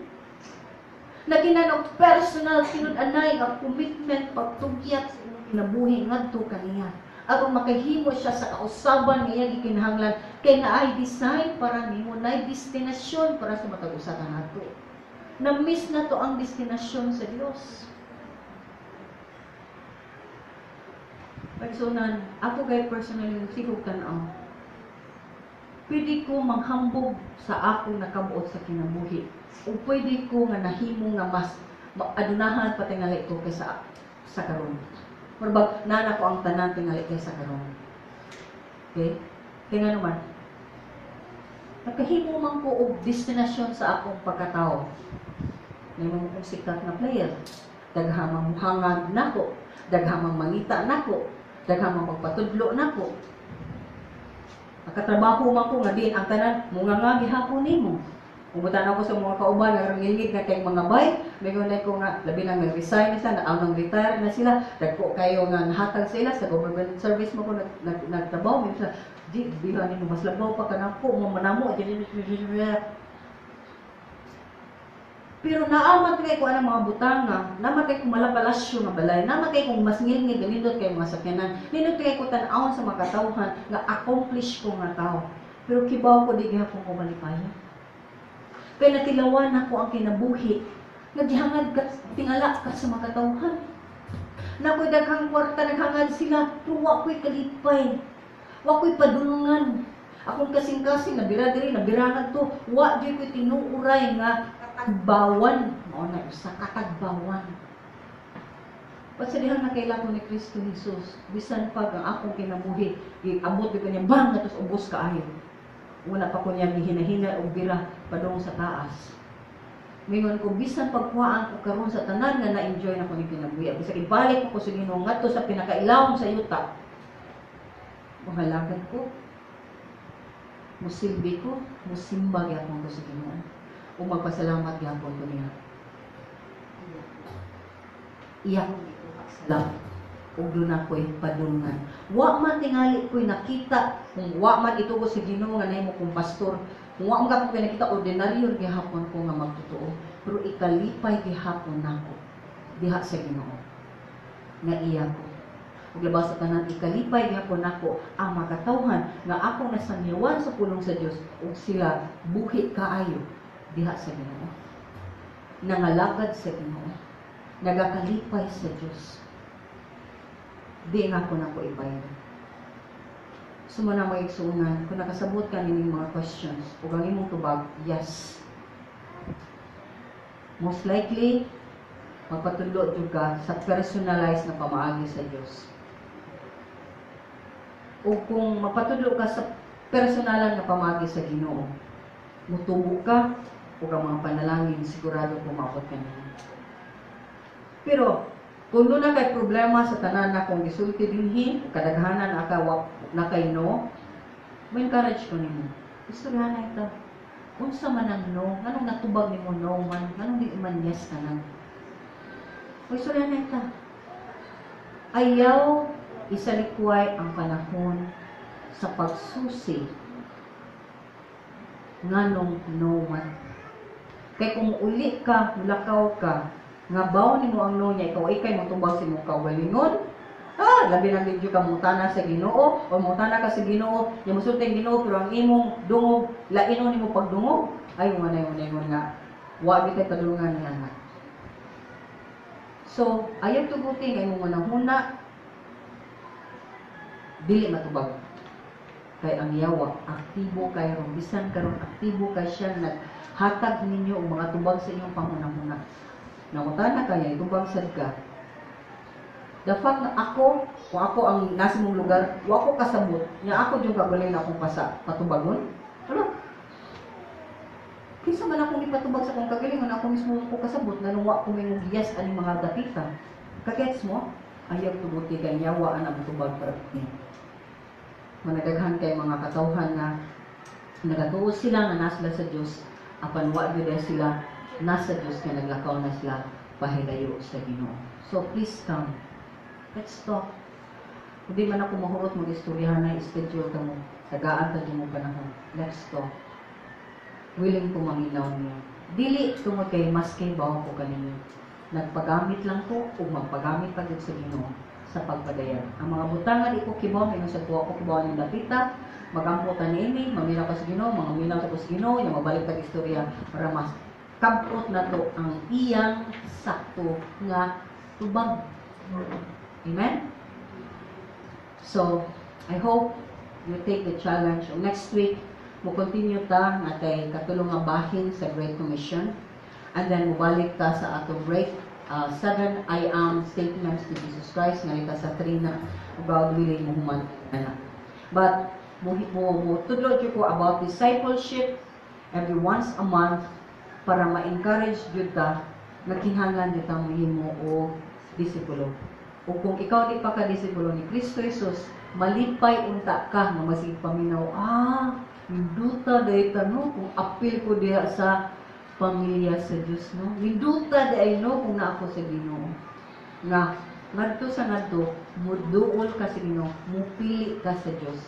Naginan og personal tinud-anay nga commitment pagtugyat sa imong kinabuhi ngadto kaniya. Aron makahimo siya sa kausaban nga iyang gikinahanglan kay naay design para nimo, naay destinasyon para sa matag usa kanato. Na-miss na to ang destinasyon sa Dios. Pagsunan, ako kay personally sigog tan-aw. Pwede ko manghambog sa akong nakabuot sa kinabuhi. O pwede ko nga nahimo nga mas adunahan patingali ko kaysa sa karon. Murag nana ko ang tanan tingali kaysa karon. Okay? Kaya nga naman, nakahimo man ko og destinasyon sa akong pagkatao. Nahimo kong sikat nga player. Daghang muhangag nako, daghang mangita nako, daghang magpatudlo nako. Nakatrabaho man ko nga din ang tanan munganga gihapon nimo. Umutan ako sa mga kauban nga rangilgid nga kay mga bay, mingon ko nga labi nang nag-resign na sila, na retire na sila, dagko kayo nga nahatag sila sa government service mo ko nagtrabaho, minsan di biha nimo mas labaw pa kanako mo manamo. Pero naaman kay ko anang mga butanga, naman kay kong malapalasyo nga balay, naman kay kong mas ngilngig nindot kay mga sakyanan, nindot kay ko tan-awon sa mga katawhan nga accomplish ko nga tao. Pero kibaw ko di gihapon ko malipayon. Kay natilawan nako ang kinabuhi nga gihangad ka, tingala ka sa mga katawhan. Nakoy daghang kwarta, naghangad sila, pero wa ko'y kalipay. Wa ko'y padulungan. Akong kasing-kasing nabira diri, nabira ngadto, wa gyud ko'y tinuuray nga katagbawan. Mao na usa katagbawan. Sa dihang nakaila ko ni Kristo Jesus, bisan pag ang akong kinabuhi, giabot gyud ko niya bang atos ubos kaayo. Wala pa ko niya gihinahina og bira padung sa taas. Mingon ko bisan pagkuhaan ko karon sa tanan nga na-enjoy na ko ni kinabuhi. Bisag ibalik ko sa Ginoo ngadto sa pinakailawom sa yuta. Mahalagad ko, musilbi ko, musimba gyapon ko sa Ginoo. O magpasalamat gyapon ko niya. Iya sa ug doon ako'y padulngan. Wa man tingali ko'y nakita, kung wa man itugo sa Ginoo nga nahimo kong pastor, kung wa man gapon ko'y nakita, ordinaryo gihapon ko nga magtotoo, pero ikalipay gihapon nako diha sa Ginoo nga iya ko. Ug labaw sa tanan, ikalipay gihapon nako ang makatawhan nga akong nasangyawan sa pulong sa Dios ug sila buhi kaayo diha sa Ginoo. Nangalagad sa Ginoo, nagakalipay sa Dios. Di nga ko na ko ibayad. Sumana mga igsuonan, kung nakasabot ka nining mga questions, ug ang imong tubag, yes. Most likely, magpatudlo jud ka sa personalized na pamaagi sa Dios. O kung mapatudlo ka sa personalan nga pamaagi sa Ginoo, mutubo ka ug ang mga panalangin sigurado kumabot ka nimo. Pero kung doon na kay problema sa tanan na kung gisulti dinhi, kadaghanan aka na kay no, mo-encourage ko nimo. Istoryahan na ito. Unsa man ang no, nganong natubag nimo no man, nganong di man yes tanan. Istoryahan na ito. Ayaw isalikway ang panahon sa pagsusi nganong no man. Kay kung muuli ka, mulakaw ka, nga baw nimo ang no niya, ikaw ikay motubag sa imong kaugalingon. Ah, labi na medyo ka mutana sa Ginoo o mutana ka sa Ginoo, nya mosulti ang Ginoo pero ang imong dungog lainon nimo pagdungog, ay mo na nga wa gyud kay padulungan niya nga. So, ayaw tuguti nga imong manahuna dili matubag. Kay ang yawa aktibo kay ron, bisan karon aktibo kay siya, naghatag ninyo og mga tubag sa inyong panghunahuna. Nangutana kaya itubag sad ka. The fact na ako, kung ako ang nasa mong lugar, wa ko kasabot, nya ako yung kagaling na akong pasa, patubagon. Ano? Kinsa man akong ipatubag sa akong kagalingon, ako mismo ko kasabot, nga nung wa ko may yes aning mga dapita. Kagets mo? Ayaw tuguti kay yawa ang tubag para ni. Manadaghan kay mga katawhan nga nagatuo sila nga nasila sa Dios, apan wa gyud sila nasa Dios kay naglakaw na sila pahilayo sa Ginoo. So please come. Let's talk. Hindi man ako mahurot mag-istoryahan na schedule ka mo. Tagaan ta mo panahon. Let's talk. Willing ko maminaw niyo. Dili tungod kay mas kay bawo ko kaninyo. Nagpagamit lang ko ug magpagamit pa gyud sa Ginoo sa pagpadayag. Ang mga butangan di ko kibaw, ingon sa tuwa ko kibaw ning dapita, magampo ta niini, maminaw ka sa Ginoo, mga minaw ta ko sa Ginoo, nya mabalik tag istorya para mas kabot na to ang iyang sakto nga tubag. Amen? So, I hope you take the challenge. Next week, mo continue ta nga kay katulong nga bahin sa Great Commission. And then, mobalik ta sa atong break. Seven I am statements to Jesus Christ. Nga ta sa 3 na, God willing, muhuman na. But, mo tudlo ko about discipleship every once a month para ma-encourage jud ta nga kinahanglan jud ta mahimo og disipulo. O kung ikaw di pa ka disipulo ni Kristo Jesus, malipay unta ka nga masig paminaw, ah, minduta dahil ta no, kung apil ko diha sa pamilya sa Dios no. Minduta dahil no kung naa ko sa Ginoo. Nga ngadto sa ngadto, muduol ka sa Ginoo, mupili ka sa Dios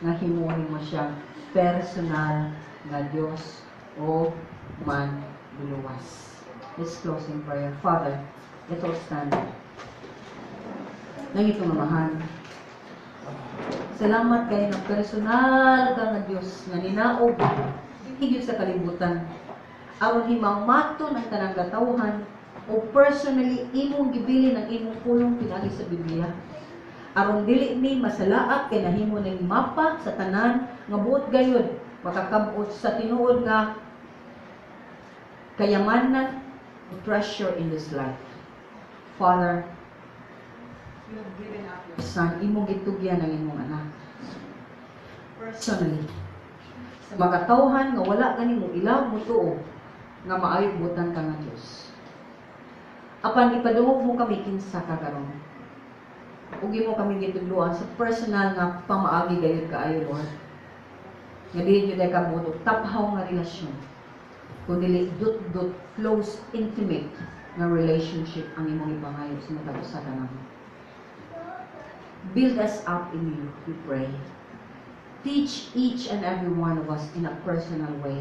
nga himuon mo siyang personal nga Dios o man luluwas. Let's close in prayer. Father, let's all stand. Langit nga Amahan, salamat kay ng personal ka nga Dios nga ninaog higit sa kalibutan aron himangmaton ang tanang katawhan o personally imong gibilin ang imong pulong pinagi sa Biblia. Aron dili ni masalaak kay nahimo ning mapa sa tanan nga buot gayud makakabot sa tinuod nga kayamanan, treasure in this life. Father, you have given up your Son, imong gitugyan ang imong anak. Personally, sa makatawhan nga wala gani mo ilang mo tuo nga maayo butan ka nga Dios. Apan ipadungog mo kami kinsa ka karon. Ug imo kami gitudloan sa personal nga pamaagi gayud kaayo, Lord. Nga dili jud ka buot taphaw nga relasyon. Kun dili dut-dut, close, intimate nga relationship ang imong ipangayo sa matag usa ka namo. Build us up in you, we pray. Teach each and every one of us in a personal way.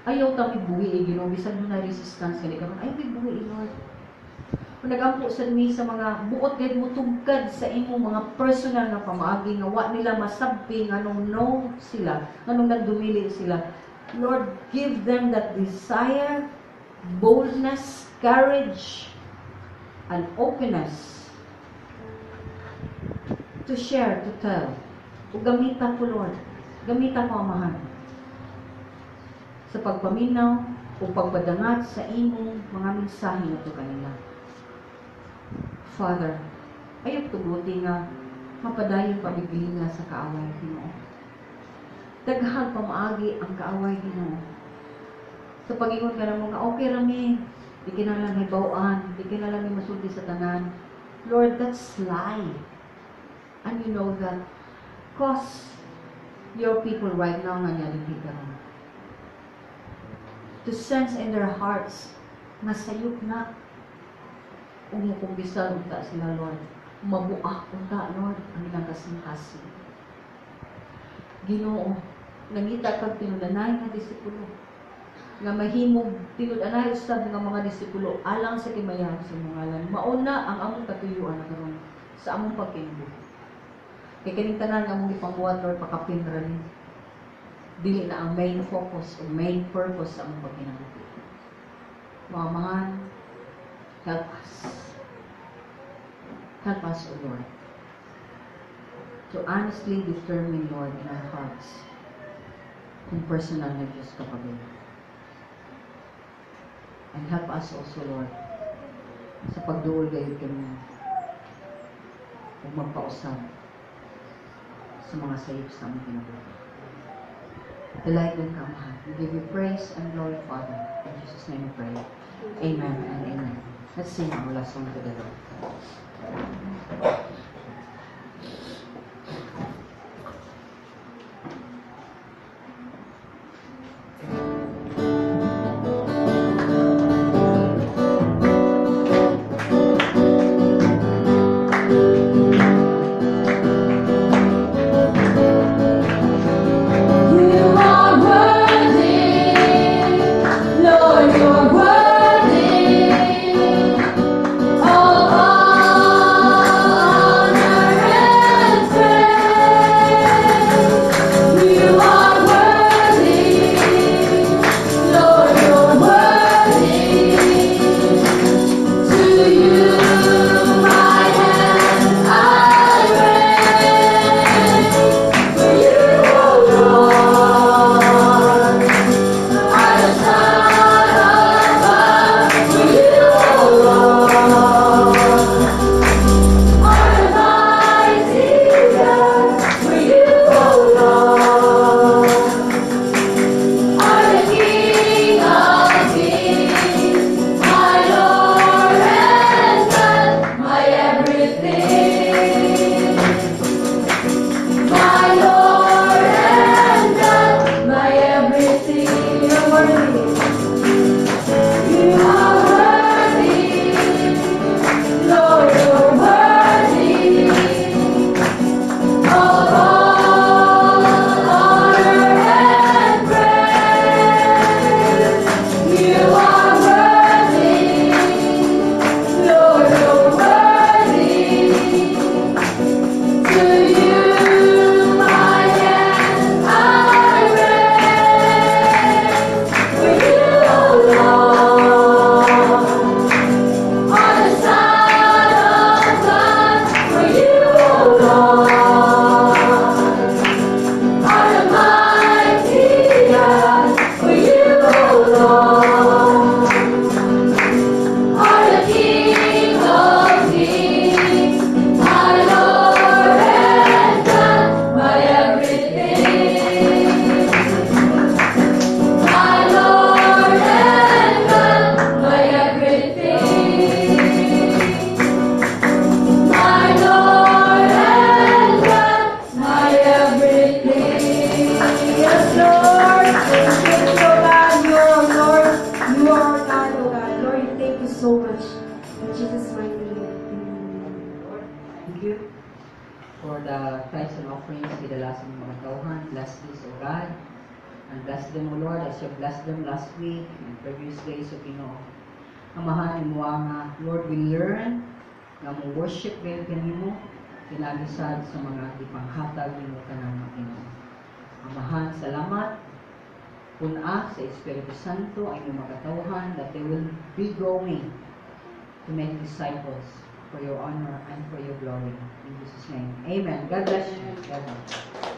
Ayaw ta buhi, Ginoo, bisan mo na resistance kani karon. Ayaw buhi, Lord. Kung nagampo sa mi sa mga buot gid mo tugkad sa imong mga personal nga pamaagi nga wa nila masabpi nganong no sila, nganong nagdumili sila. Lord, give them that desire, boldness, courage, and openness to share, to tell. O gamita ko, Lord. Gamita ko, Amahan, sa pagpaminaw o pagpadangat sa imong mga mensahe nga kanila. Father, ayaw tuguti nga mapadayon pamiglinga sa kaaway, Ginoo. Daghang pamaagi ang kaaway, Ginoo. Sa pag-ingon ka namo nga okay rami, di kinahanglan hibaw-an, di kinahanglan may masulti sa tanan. Lord, that's lie. And you know that cause your people right now nga niya karon to sense in their hearts nga sayop na ug mukumpisal unta sila, Lord. Mabuak unta, Lord, ang ilang kasing-kasing. Ginoo, nangita kag tinudanay nga disipulo. Nga mahimog tinud-anay usab nga mga disipulo alang sa kimayahan sa imong ngalan. Mauna ang among katuyuan karon sa among pagkinabuhi. Kay kining tanan nga among gipangbuhat, Lord, pakapin ra ni. Dili na ang main focus o main purpose sa among pagkinabuhi. Mga Amahan, help us. Help us, O Lord, to honestly determine, Lord, in our hearts kung personal na Diyos ka pa ba. And help us also, Lord, sa pagduol gayud kami ug magpausab sa mga sayop sa among kinabuhi. Dalagan ka, Amahan. We give you praise and glory, Father. In Jesus' name we pray. Amen and amen. Let's sing our last song to the Lord. You are worthy, Lord, you're worthy of honor and praise. You are worthy, Lord, you're worthy. To you my hands I raise. For you, O Lord, are the Son of God. For you, O Lord, are the mighty God. For you, O Lord, are the King of kings, my Lord and God, my everything. My Lord and God, my everything. You're worthy. You are worthy, Lord, you're worthy of all honor and praise. You are worthy, Lord, you're worthy. To you my hands I raise. For you, O Lord, are the Son of God. For you, O Lord, are the mighty God. For you, O Lord, are the King of kings, my Lord and God, my everything. My Lord and God, my everything. My Lord and God, my everything. Yes, Lord. Thank you, God. You are Lord. You are God, oh God. Lord, thank you so much. In Jesus' mighty name. Amen. Lord, thank you for the tithes and offerings gidala sa mga tauhan. Bless this, O God. And bless them, O Lord, as you blessed them last week and previous days, O Ginoo. Amahan, imuha nga, Lord, we learn nga mo worship gayud kanimo pinaagi sad sa mga gipanghatag nimo kanamo, Ginoo. Amahan, salamat pun-a sa Espiritu Santo ang inyong mga katawhan that they will be going to make disciples for your honor and for your glory. In Jesus' name. Amen. God bless you. God bless.